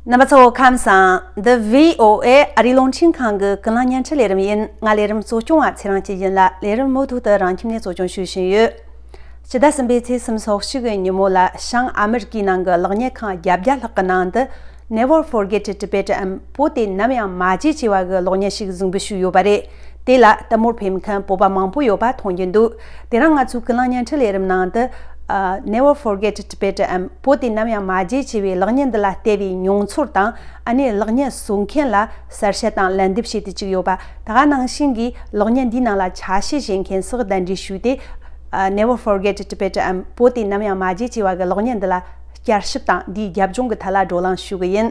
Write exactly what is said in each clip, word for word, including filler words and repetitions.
རྣམ་པ་ཚོ་ཁམས་བཟང་། འདི་བྷི་ཨོ་ཨེ་ཨ་རིའི་རླུང་འཕྲིན་ཁང་གི་ཀུན་གླེང་སྙན་འཕྲིན་ལས་རིམ་ཡིན། ང་ལས་རིམ་གཙོ་སྐྱོང་བ་ཚེ་རིང་སྐྱིད་ཡིན་ལ། ལས་རིམ་མུ་མཐུད་དུ་རང་ཁྱིམ་ནས་གཙོ་སྐྱོང་ཞུ་བཞིན་ཡོད། ཕྱི་ཟླ་གསུམ་པའི་ཚེས་སུམ་ཅུ་སོ་གཅིག་གི་ཉིན་མོ་ལ་བྱང་ཨ་མི་རི་ཀའི་ནང་གི་གློག་བརྙན་ཁང་བརྒྱད་བརྒྱ་ལྷག་གི་ནང་དུ། Never Forget Tibet འམ་བོད་དེ་ནམ་ཡང་མ་བརྗེད་ཅེས་པ་གི་གློག་བརྙན་ཞིག་གཟིགས་འབུལ་ཞུས་ཡོད་པ་རེད། དེ་ལ་ལྟད་མོར་ཕེབས་མཁན་བོད་པ་མང་པོ་ཡོད་པ་མཐོང་རྒྱུ་འདུག་དེ་རིང་ང་ཚོའི་ཀུན་གླེང་སྙན་འཕྲིན་ལས་རིམ་ནང་དུ། ཨ། Never Forget Tibet འམ་བོད་དེ་ནམ་ཡང་མ་བརྗེད་ཅེས་པའི་གློག་བརྙན་འདི་ལ་བལྟས་པའི་མྱོང་ཚོར་དང་། ཨ་ནི་གློག་བརྙན་བཟོ་མཁན་ལ་གསལ་བཤད་དང་ལན་འདེབས་བྱས་ཏེ་བཅུག་ཡོད་པ། ད་ག་ནང་བཞིན་གྱི་གློག་བརྙན་འདིའི་ནང་ལ་ཆ་ཤས་བཞེས་མཁན་སོགས་གདན་འདྲེན་ཞུས་ཏེ། ཨ། Never Forget Tibet འམ་བོད་དེ་ནམ་ཡང་མ་བརྗེད་ཅེས་པ་གི་གློག་བརྙན་འདི་ལ་བསྐྱར་ཞིབ་དང་འདིའི་རྒྱབ་ལྗོངས་ཀྱི་ཐད་ལ་བགྲོ་གླེང་ཞུ་གི་ཡིན།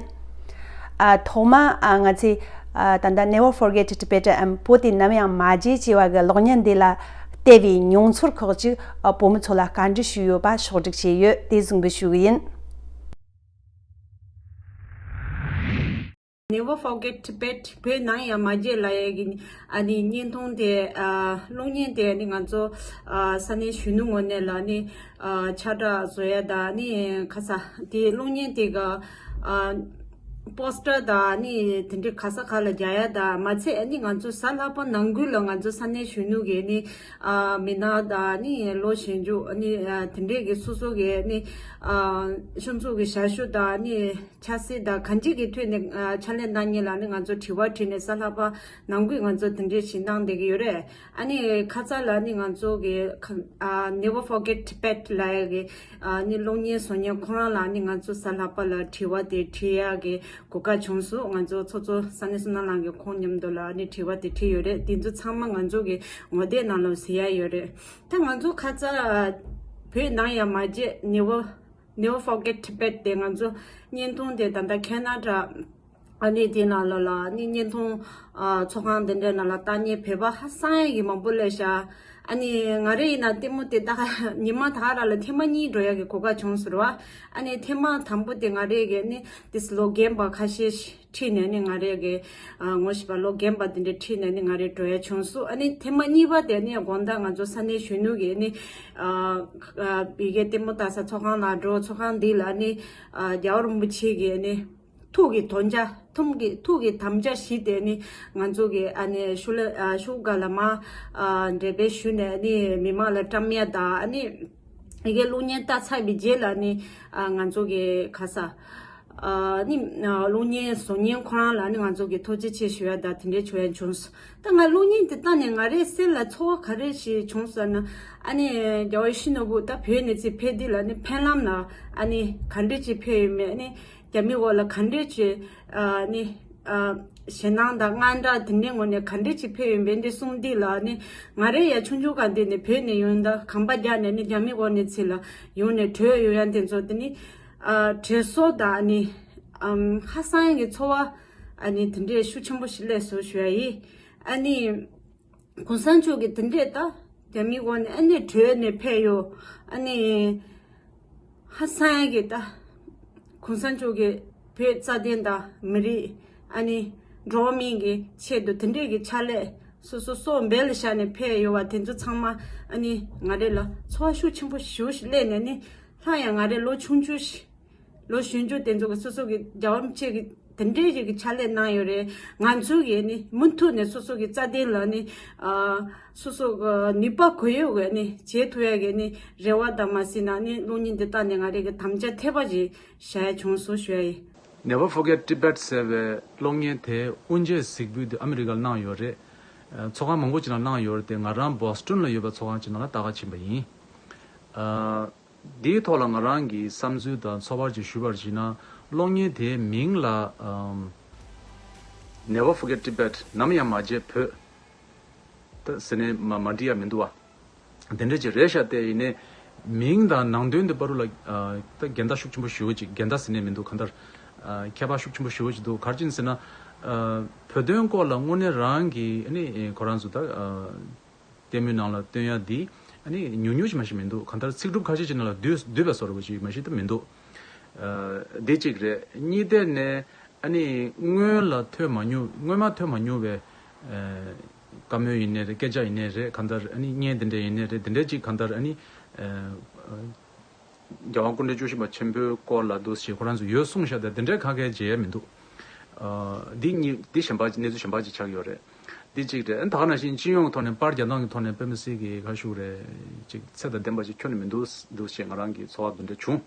ཨ། ཐོག་མ། ཨ། ང་ཚོས། ཨ། ད་ལྟ་Never Forget Tibet འམ་བོད་དེ་ནམ་ཡང་མ་བརྗེད་ཅེས་པ་གི་གློག་བརྙན་འདི་ལ་བལྟས་པའི་མྱོང་ཚོར་ཁག་ཅིག་ཨ། བོད་མི་ཚོ་ལ་བཀའ་འདྲི་ཞུས་ཡོད་པ་ཕྱོགས་སྒྲིག་བྱས་ཡོད། དེ་གཟིགས་འབུལ་ཞུ་གི་ཡིན། Never Forget Tibet བོད་ནམ་ཡང་མ་བརྗེད་ལབ་ཡས་ཀྱི་ཨ་ནི་བརྙན་ཐུང་དེ། ཨ། གློག་བརྙན་དེ་ཨ་ནི་ང་ཚོ། ཨ། ས་གནས་གཞོན་ནུ་ངོས་ནས་ལ་ཨ་ནི། ཨ། ཁྱབ་བསྒྲགས་བཟོ་ཡ་དང་ཨ་ནི་ཁ་ས་དེ་གློག་བརྙན་དེ་ག་ཨ། པོ་སི་ཊར་དང་ཨ་ནི་དེ་འདྲའི་ག་ས་ག་ལ་རྒྱག་ཡ་དང་མ་ཚད་ཨ་ནི་ང་ཚོ་གཟའ་ལྷག་པ་ནང་ཁུལ་ལ་ང་ཚོ་ས་གནས་གཞོན་ནུ་གི་ཨ་ནི། ཨ། མི་སྣ་དང་ཨ་ནི་ལོ་གཞོན་ཕྱུག་ཨ་ནི། ཨ། དེ་འདྲའི་གི་སོ་སོ་གི་ཨ་ནི། ཨ། ཆུ་མཛོད་ཀྱི་ཞབས་ཞུ་དང་ཨ་ནི། ཆབ་སྲིད་དང་གང་ཅིའི་ཐོག་ནས། ཨ། ཕྱག་ལས་གནང་མཁན་ལ་ནི་ང་ཚོ་དྲི་བ་དྲིས་ནས་གཟའ་ལྷག་པ་ནང་ཁུལ་ང་ཚོ་དེ་འདྲའི་བྱེད་སྟངས་བསྟན་གྱི་ཡོད་རེད། ཨ་ནི་ཁ་ས་ལ་ནི་ང་ཚོ་གི་ཁ། ཨ། Never Forget Tibet ལབ་ཡ་གི། ཨ། ནི་གློག་བརྙན་བཟོ་མཁན་ཁོ་རང་ལ་ནི་ང་ཚོ་གཟའ་ལྷག་པ་ལ་དྲི་བ་དེ་དྲི་ཡ་གི་གོ་སྐབས་བྱུང་སོང་། ང་ཚོ་ཚོགས་གཙོ་ས་གནས་བསོད་ནམས་ལགས་ཀྱིས་ཁོང་མཉམ་དུ་ལ་ནི་དྲི་བ་དེ་དྲིས་ཡོད་རེད། དེ་ཚོ་ཚང་མ་ང་ཚོ་གི་ངོ་དེབ་ནང་ལ་གཟིགས་ཡ་ཡོད་རེད། ད་ང་ཚོ་ཁ་ས་བོད་ནམ་ཡང་མ་བརྗེད། Never Never Forget Tibet དེ་ང་ཚོ་བརྙན་ཐུང་དེ་ད་ལྟ་ཁེ་ན་ཌ་ཨ་ནི་དེ་ནང་ལ་ལ་ནི་བརྙན་ཐུང་། ཨ། ཚོགས་ཁང་དེ་འདྲའི་ནང་ལ་ལྟ་མཁན་བོད་པ་ཧ་སང་ཡ་གི་མང་པོ་སླེབས་ཤག་ཨ་ནི་ང་རེ་ཡིན་ན་ལྟད་མོ་དེ་ད་ཉི་མ་ད་ག་རང་ལ་ཐེངས་མ་གཉིས་འགྲོ་ཡ་གི་གོ་སྐབས་བྱུང་ཟེར་བ། ཨ་ནི་ཐེངས་མ་དང་པོ་དེ་ང་རེ་གི་ནི་དེ་ལོ་རྒན་པ་ཁ་ཤས་ཤིག་ཁྲིད་ནས་ནི་ང་རེ་གི། ཨ། ངོ་ཤེས་པ་ལོ་རྒན་པ་དེ་འདྲ་ཁྲིད་ནས་ནི་ང་རེ་འགྲོ་ཡ་བྱུང་སོང་། ཨ་ནི་ཐེངས་མ་གཉིས་པ་དེ་ནི་དགོང་དག་ང་ཚོ་ས་གནས་གཞོན་ནུ་གི་ནི། ཨ། ཨ། ཡི་གེ་ལྟད་མོ་ལྟ་ས་ཚོགས་ཁང་ལ་འགྲོ། ཚོགས་ཁང་འདི་ལ་ནི། ཨ། རྒྱལ་བ་རིན་པོ་ཆེ་གི་ནི། ཐུགས་ཀྱི་དམ་བཅའ། ཐུགས་ཀྱི་ཐུགས་ཀྱི་དམ་བཅའ་བཞེས་ཏེ་ནི་ང་ཚོ་གི་ཨ་ནི་ཤུ་ལ། ཨ། ཤུ་ག་ལ་མ། ཨ། འགྲེལ་པ་ཞུས་ནས་ནི་མི་མང་ལ་བཀྲམ་ཡ་དང་ཨ་ནི། ཡི་གེ་གློག་བརྙན་ལྟ་ཚར་བའི་རྗེས་ལ་ནི། ཨ། ང་ཚོ་གི་ཁ་ས། ཨ། ནི། ཨ། གློག་བརྙན་བཟོ་མཁན་ཁོ་རང་ལ་ནི་ང་ཚོ་གི་ཐུགས་རྗེ་ཆེ་ཞུ་ཡ་དང་དེ་འདྲའི་ཞུ་ཡ་བྱུང་སོང་། ད་ང་གློག་བརྙན་དེ་ལྟ་ནས་ང་རའི་སེམས་ལ་ཚོར་བ་ག་རེ་ཞིག་བྱུང་སོང་ན། ཨ་ནི་རྒྱལ་བ་ཡིད་བཞིན་ནོར་བུ་ད་བོད་ནས་ཚུར་ཕེབས་དུས་ལ་ནི་ཕེབས་ལམ་ལ་ཨ་ནི་ག་འདྲ་ཅིག་ཕེབས་ཡོད་མེད། ཨ་ནི་རྒྱ་མི་འོག་ལ་ག་འདྲ་ཅིག་ཨ་ནི། ཨ། ཞེད་སྣང་དང་དངངས་སྐྲག་དེ་འདྲའི་ངང་ནས་ག་འདྲ་ཅིག་ཕེབས་ཡོད་མེད་འདི་གསུངས་དུས་ལ་ནི། ང་རེ་ཡ་ཆུང་ཆུང་སྒང་དེ་ནས་བོད་ནས་ཡོང་ད་གོམ་པ་རྒྱག་ནས་ནི་རྒྱ་མི་འོག་ནས་ཚུར་ལ་ཡོང་ནས་བྲོས་ཡོང་ཡ་དེ་ཚོ་དེ་ནི། ཨ། དྲན་གསོ་དང་ཨ་ནི། ཨམ། ཧ་སང་ཡ་གི་ཚོར་བ་ཨ་ནི་དེ་འདྲའི་ཤུགས་ཆེན་པོ་ཞིག་སླེབས་སོང་ཞུ་ཡ་ཡིན། ཨ་ནི། གོང་ས་མཆོག་གིས་དེ་འདྲས་ད་རྒྱ་མིའི་འོག་ནས་ཨ་ནི་བྲོས་ནས་ཕེབས་ཡོད། ཨ་ནི་ཧ་སང་ཡ་གི་ད་གོང་ས་མཆོག་གིས་བོད་རྩ་དོན་དང་མི་རིགས། ཨ་ནི་འགྲོ་བ་མིའི་གི་ཆེད་དུ་དེ་འདྲས་ཀྱི་ཕྱག་ལས་སོ་སོ་སྲོག་འབེན་ལ་བཞག་ནས་ཕེབས་ཡོད་པ་དེ་ཚོ་ཚང་མ་ཨ་ནི་ང་རེ་ལ་ཚོར་བ་ཤུགས་ཆེན་པོ་ཞེ་པོ་ཞིག་སླེབས་ནས་ནི། སླར་ཡང་ང་རེ་ལོ་ཆུང་ཆུང་ཞིག་ལོ་གཞོན་ཆུང་དེ་ཚོ་གི་སོ་སོ་གི་རྒྱལ་བ་རིན་པོ་ཆེ་གི་དེ་འདྲའི་ཞིག་གི་ཕྱག་ལས་གནང་ཡོད་རེད། ང་ཚོ་གི་ནི་མུ་མཐུད་ནས་སོ་སོ་གི་རྩ་དོན་ལ་ནི། ཨ། སོ་སོ་གི་ནུས་པ་གང་ཡོད་གི་ནི་བྱེད་ཐུབ་ཡ་གི་ནི་རེ་བ་དང་མ་ཟིན་ན་ནི་གློག་བརྙན་འདི་ལྟ་ནས་ང་རེ་གི་དམ་བཅའ་ཐེབས་པ་ཞིག་བཞག་ཡ་བྱུང་སོང་ཞུ་ཡ་ཡིན། Never Forget Tibet ཟེར་བའི་གློག་བརྙན་དེ་དབུ་འབྱེད་གཟིགས་འབུལ་དེ་ཨ་མི་རི་ཀར་གནང་ཡོད་རེད། ཨ། ཚོགས་ཁང་མང་པོ་ཅིག་ནང་གནང་ཡོད་རེད་དེ། ང་རང་བོ་སི་ཊོན་ལ་ཡོད་པའི་ཚོགས་ཁང་ཅིག་ནང་ལ་ལྟ་ག་ཕྱིན་པ་ཡིན། ཨ། འདིའི་ཐོག་ལ་ང་རང་གི་བསམ་ཚུལ་དང་ཚོར་བ་ཅིག་ཞུ་བར་བྱས་ན། གློག་བརྙན་དེའི་མིང་ལ། ཨམ། Never Forget Tibet ནམ་ཡང་མ་བརྗེད་བོད། ད་ཟེར་ནས་མ་མ་འབྲི་ཡ་མི་འདུག་བ། དེ་འདྲ་ཅིག་རེད་ཤག་སྟེ། ཡིན་ནའི་མིང་དང་ནང་དོན་དེ་བར་ལ། ཨ། ད་འགལ་ཟླ་ཤུགས་ཆེན་པོ་ཞེ་པོ་ཅིག་འགལ་ཟླ་ཟེར་ནས་མི་འདུག་གང་ལྟར། ཨ། ཁྱད་པར་ཤུགས་ཆེན་པོ་ཞེ་པོ་ཅིག་འདུག་ག་རེ་བྱས་ནས་ཟེར་ན། ཨ། བོད་དོན་སྐོར་ལ་དངོས་གནས་རང་གི་ཨ་ནི་ཁོ་རང་ཚོ་ད། ཨ། ལྟད་མོའི་ནང་ལ་སྟོན་ཡ་འདི་ཨ་ནི་ཉུང་ཉུང་ཞིག་མ་ཞིག་མི་འདུག་གང་ལྟར་ཚིག་གྲུབ་ཁ་ཤས་ཅིག་ནང་ལ་བསྡུས་བསྡུས་པའི་བཟོ་འདྲ་པོ་ཅིག་མ་ཞིག་ད་མི་འདུག་ཨ། འདི་གཅིག་རེད། གཉིས་དེ་ནས་ཨ་ནི་སྔོན་ལ་ཐོན་མ་མྱོང་། སྔོན་མ་ཐོན་མ་མྱོང་བའི། ཨ། བཀའ་མོལ་ཡིན་ནའི་རེད། སྐད་ཆ་ཡིན་ནའི་རེད། གང་ལྟར་ཨ་ནི་བརྙན་དེ་འདྲ་ཡིན་ནའི་རེད། དེ་འདྲ་ཅིག་གང་ལྟར་ཨ་ནི། ཨ། རྒྱལ་དབང་སྐུ་ཕྲེང་བཅུ་བཞི་པ་ཆེན་པོའི་སྐོར་ལ་འདུག་ཞེས་ཁོ་རང་ཚོས་ཡོད་གསུངས་བཞག་སྟེ་དེ་འདྲའི་ཁ་སྐད་བརྗེ་ཡ་མི་འདུག་འདི་གཉིས་འདི་གཞན་པ་གནས་ཚུལ་གཞན་པ་ཅིག་ཆགས་ཡོད་རེད། འདི་གཅིག་རེད། ད་ག་ནང་བཞིན་སྤྱི་ཡོངས་ཐོག་ནས་པར་རྒྱག་སྟངས་ཀྱི་ཐོག་ནས་དཔེ་མི་སྲིད་ཀྱི་ཁ་ཤུགས་རེད། ཅིག་ཚད་དང་ལྡན་པ་ཅིག་ཁྱོན་ནས་མི་འདུག་འདུག་ཞེས་ང་རང་གི་ཚོར་བ་འདི་འདྲ་བྱུང་།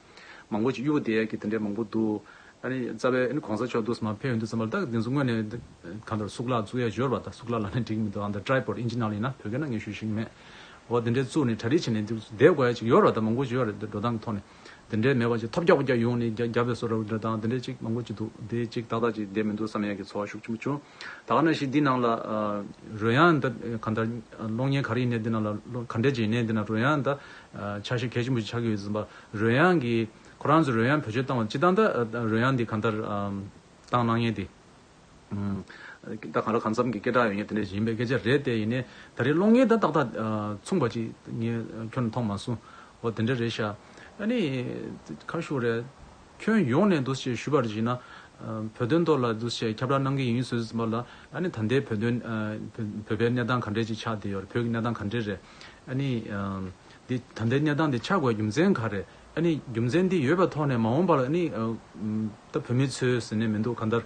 མང་པོ་ཅིག་གཡུག་བསྡད་ཡ་གི་དེ་འདྲའི་མང་པོ་འདུག་ཨ་ནི་རྩ་བའི་ཨ་ནི་གོང་ས་མཆོག་འདུག་སེ་མར་ཕེབས་ཡོང་དུས་ཙམ་པ་ལ་ད་འདི་ཚོ་དངོས་གནས་གང་ལྟར་གཙུག་ལག་བཙུགས་ཡ་ཡོད་རེད་པ། ད་གཙུག་ལག་ལབ་ན་འགྲིག་མི་འདུག་ཨ་ད་ཊྲའི་པོཌ་ཨིན་ཇི་ནང་ལ་ཡིན་ན། བོད་སྐད་ནང་ངས་ཞུས་ཤེས་ཀྱི་མེད། འོ་དེ་འདྲའི་བཙུགས་ནས་གྲ་སྒྲིག་བྱས་ནས་འདི་བསྡད་དགོས་ཡ་ཅིག་ཡོད་རེད་པ། ད་མང་པོ་ཅིག་ཡོད་རེད། འདི་འགྲོ་སྟངས་ཀྱི་ཐོག་ནས་དེ་འདྲའི་མེད་པ་ཅིག་ཐོབ་རྒྱག་པ་རྒྱག་ཡོང་ནས་རྒྱ་རྒྱབ་པའི་བཟོ་འདྲ་འདྲ་དང་དེ་འདྲའི་ཅིག་མང་པོ་ཅིག་འདུག་དེ་ཅིག་ཏག་ཏག་ཅིག་བསྡད་མི་འདུག་བསམ་ཡ་གི་ཚོར་བ་ཤུགས་ཆེན་པོ་བྱུང་། ད་ག་ནང་བཞིན་འདི་ནང་ལ་ཨ་རོལ་དབྱངས་ད་གང་ལྟར་གློག་བརྙན་ག་རེ་ཡིན་ནའི་འདི་ནང་ལ་ག་འདྲའི་ཅིག་ཡིན་ནའི་འདི་ནང་རོལ་དབྱངས་ད་ཨ་ཆ་ཤས་གལ་ཆེན་པོ་ཅིག་ཆགས་ཀྱི་ཡོད་ཙམ་པ། རོལ་དབྱངས་ཀྱི་ཁོ་རང་ཚོ་རོལ་དབྱངས་བེད་སྤྱོད་བཏང་བ་སྤྱིར་བཏང་ད་རོལ་དབྱངས་འདི་གང་ལྟར་བཏང་གནང་མཁན་དེ་ད་གང་ལ་གང་འཚམ་གྱི་སྐད་གྲགས་ཡོད་མཁན་དེ་འདྲ་ཞིག་ཡིན་པའི་སྐད་ཆ་རེད་དེ། ཡིན་ནའི་ད་རེས་གློག་བརྙན་ད་ཏག་ཏག་མཚུངས་པ་ཅིག་ངས་ཁྱོན་ནས་མཐོང་མ་སོང་། འོ་དེ་འདྲ་རེད་ཤག་ཨ་ནི་ཁ་ཤུགས་རེད། ཁྱོན་ཡོངས་ནས་འདུག་ཞེས་ཞུས་པར་བྱས་ན། བོད་དོན་ཐོག་ལ་འདུག་ཞེས་ཁྱབ་བསྒྲགས་གནང་གི་ཡིན་ཟེར་ཙམ་པ་ལ། ཨ་ནི་ད་ལྟའི་བོད་དོན་བོད་པའི་གནས་སྟངས་ག་འདྲས་ཅིག་ཆགས་བསྡད་ཡོད་རེད། བོད་ཀྱི་གནས་སྟངས་ག་འདྲས་རེད། ཨ་ནི་འདི་ད་ལྟའི་གནས་སྟངས་འདི་ཆགས་དགོས་རྒྱུ་མཚན་ག་རེད། ཨ་ནི་རྒྱུ་མཚན་འདི་ཡོད་པའི་ཐོག་ནས་མ་འོངས་པར་ཨ་ནི་ད་བོད་མི་ཚོས་ཟེར་ནས་མི་འདུག་གང་ལྟར་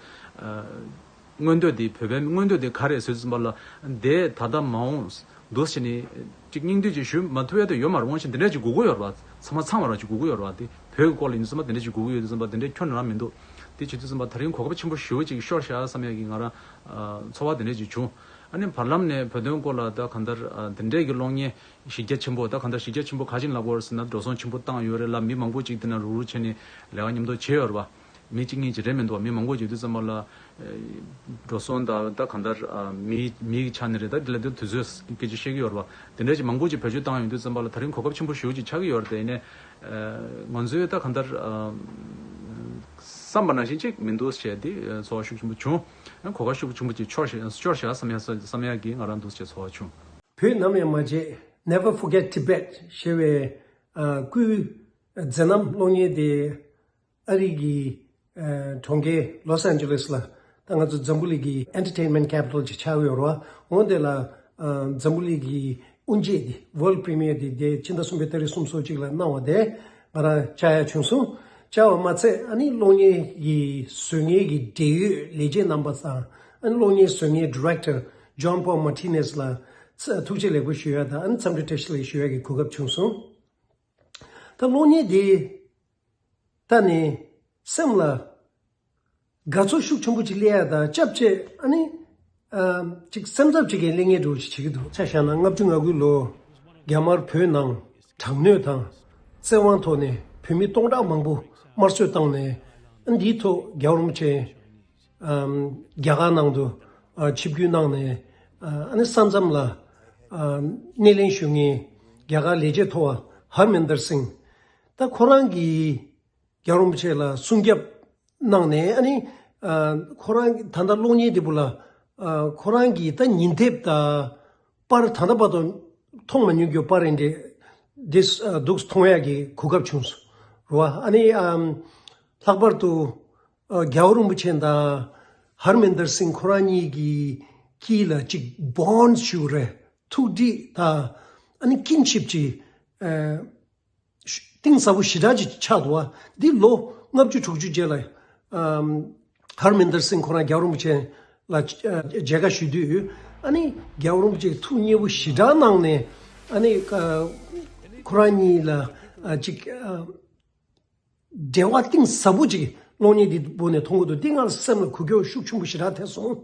མངོན་འདོད་འདི་བོད་པའི་མངོན་འདོད་འདི་ག་རེད་ཟེར་ཙམ་པ་ལ། འདི་ད་ལྟ་མ་འོངས་འདུག་ཟེར་ནས་ཅིག་སྙིང་བསྡུས་ཅིག་ཞུ་མ་ཐུབ་ཡ་དེ་ཡོད་མ་རེད། དབང་ཆེན་འདི་འདྲས་ཅིག་དགོས་ཀྱི་ཡོད་རེད་པ། ཚང་མ་ཚང་མ་རང་ཅིག་དགོས་ཀྱི་ཡོད་རེད་པ། དེ་བོད་ཀྱི་སྐོར་ལ་ཡིན་ཙམ་པ་འདི་འདྲས་ཅིག་དགོས་ཀྱི་ཡོད་ཙམ་པ་འདི་འདྲས་ཁྱོན་ནས་རང་མི་འདུག་དེ་བྱེད་དུས་ཙམ་པ་ད་རིང་གོ་སྐབས་ཆེན་པོ་ཞེ་པོ་ཅིག་ཤོར་ཤག་བསམ་ཡ་གི་ང་རང་ཚོར་བ་འདི་འདྲས་ཅིག་བྱུང་། ཨ་ནི་བར་ལམ་ནས་བོད་དོན་སྐོར་ལ་ད་གང་ལྟར་འདི་འདྲས་ཀྱི་གློག་བརྙན་གཞི་རྒྱ་ཆེན་པོ། ད་གང་ལྟར་གཞི་རྒྱ་ཆེན་པོ་ག་ཅིག་ལབ་དགོས་རེད་ཟེར་ན། འགྲོ་སོང་ཆེན་པོ་བཏང་ཡོད་རེད་ལ། མི་མང་པོ་ཅིག་དེ་ན་རུག་རུག་བྱས་ནས་ལས་ཀ་མཉམ་དུ་བྱས་ཡོད་རེད་པ། མི་གཅིག་གཉིས་ཅིག་རེད་མི་འདུག་མི་མང་པོ་ཅིག་དུས་ཙམ་པ་ལ་འགྲོ་སོང་དང་ད་གང་ལྟར་མི་མིའི་ཆ་ནས་རེད། ད་དེ་ལ་དུས་ཚོད་སྐད་ཆ་བཤད་ཀྱི་ཡོད་རེད་པ། དེ་འདྲས་ཅིག་མང་པོ་ཅིག་བེད་སྤྱོད་བཏང་ཡོང་དུས་ཙམ་པ་ལ་ད་རིང་གོ་སྐབས་ཆེན་པོ་ཞེ་པོ་ཅིག་ཆགས་ཀྱི་ཡོད་རེད་དེ། ཡིན་ནའི་ང་ཚོས་ད་གང་ལྟར་བསམ་པ་ནང་བཞིན་ཅིག་མི་འདུག་ཞེས་དེ་ཚོར་བ་ཤུགས་ཆེན་པོ་བྱུང་། གོ་སྐབས་ཤུགས་ཆེན་པོ་ཅིག་ཤོར་ཤག་ཤོར་ཤག་བསམ་ཡ་བསམ་ཡ་གི་ང་རང་འདུག་ཅེས་ཚོར་བ་བྱུང་། བོད་ནམ་ཡང་མ་བརྗེད། Never Forget Tibet ཞེས་པའི་སྐུའི་མཛད་རྣམ་གློག་བརྙན་དེ་ཨ་རི་གི་གྲོང་ཁྱེར་ལོས་ཨན་ཇེ་ལིས་ལ། ད་ང་ཚོ་འཛམ་བུ་གླིང་གི་Entertainment Capital ཅིག་ཆགས་ཡོད་རེད་པ། འོ་དེ་ལ་འཛམ་བུ་གླིང་གི་དབུ་འབྱེད་དེ་World Premiere དེ་དེ་ཕྱི་ཟླ་གསུམ་པའི་ཏ་རིག་སུམ་ཅུ་སོ་གཅིག་ལ་གནང་བ་དེ་ང་རང་བཅར་ཡ་བྱུང་སོང་། བཅར་བ་མ་ཚད་ཨ་ནི་གློག་བརྙན་གྱི་བཟོ་མཁན་གྱི་འབྲེལ་ཡོད་ལས་བྱེད་རྣམ་པ་དང་ཨ་ནི་གློག་བརྙན་བཟོ་མཁན་Director John Paul Martinez ལ་ཐུགས་རྗེ་ལེགས་འབུལ་ཞུ་ཡ་དང་ཨ་ནི་འཚམས་འདྲི་བཀྲ་ཤིས་བདེ་ལེགས་ཞུ་ཡ་གི་གོ་སྐབས་བྱུང་སོང་། ད་གློག་བརྙན་དེ་ལྟ་ནས་སེམས་ལ་དགའ་ཚོར་ཤུགས་ཆེན་པོ་ཅིག་སླེབས་ཡ་དང་ཆབས་ཅིག་ཨ་ནི་ཨ་ཅིག་སེམས་འཚབ་ཅིག་གི་སླེབས་མཁན་འདྲ་བོ་ཞིག་བྱེད་ཀྱི་འདུག་ཆ་བཞག་ན་ལྔ་བཅུ་ང་དགུ་ལོ་རྒྱ་དམར་བོད་ནང་དྲག་གནོན་དང་བཙན་དབང་ཐོག་ནས་བོད་མི་སྟོང་ཕྲག་མང་པོ་དམར་གསོད་བཏང་ནས། ཨ་འདིའི་ཐོག་རྒྱལ་བ་རིན་པོ་ཆེ་ཨམ་རྒྱ་གར་ནང་དུ་ཨ་ཆིབས་བསྒྱུར་གནང་ནས། ཨ་ཨ་ནི་ས་མཚམས་ལ་ཨ་སྣེ་ལེན་ཞུ་མཁན་རྒྱ་གར་ལས་བྱེད་མཐོ་བ་ཧར་མན་དར་སིང་། ད་ཁོ་རང་གིས་རྒྱལ་བ་རིན་པོ་ཆེ་ལ་སྲུང་སྐྱོབ་གནང་ནས། ཨ་ནི་ཨ་ཁོ་རང་གི་ད་ལྟ་གློག་བརྙན་དེ་བུ་ལ་ཨ་ཁོ་རང་གིས་ད་ཉིན་དེབ་དང་པར་ད་ལྟ་བར་དུ་མཐོང་མ་མྱོང་རྒྱུ་པར་རིན་འདི་འདི་ཨ་འདུག་མཐོང་ཡག་གི་གོ་སྐབས་བྱུང་སོང་རེད་པ། ཨ་ནི་ཨམ་ལྷག་པར་དུ་ཨ་རྒྱལ་བ་རིན་པོ་ཆེ་དང་ཧར་མན་དར་སིང་ཁོ་རང་གཉིས་ཀྱི་དཀྱིལ་ལ་ཅིག་བོན་ཞུ་རེད། ཐུགས་འདྲིས་དང་ཨ་ནི་ཀིན་ཤིབ་ཅིག་ཨ་གཏིང་ཟབ་པོ་ཞེ་དྲག་ཅིག་ཆགས་འདུག་པ། འདི་ལོ་ལྔ་བཅུ་དྲུག་ཅུ་རྗེས་ལ་ཨམ་ཧར་མན་དར་སིང་ཁོ་རང་རྒྱལ་བ་རིན་པོ་ཆེ་ལ་ཨ་མཇལ་ཁ་ཞུས་དུས། ཨ་ནི་རྒྱལ་བ་རིན་པོ་ཆེས་ཐུགས་མཉེས་པོ་ཞེ་དྲག་གནང་ནས། ཨ་ནི་ཨ་ཁོ་རང་གཉིས་ལ་ཨ་ཅིག་ཨ་འབྲེལ་བ་གཏིང་ཟབ་པོ་ཅིག་གློག་བརྙན་འདི་བུ་ནས་མཐོང་གི་འདུག་འདི་ང་ལ་སེམས་ལ་འགུལ་སྐྱོད་ཤུགས་ཆེན་པོ་ཞེ་དྲག་ཐེབས་སོང་།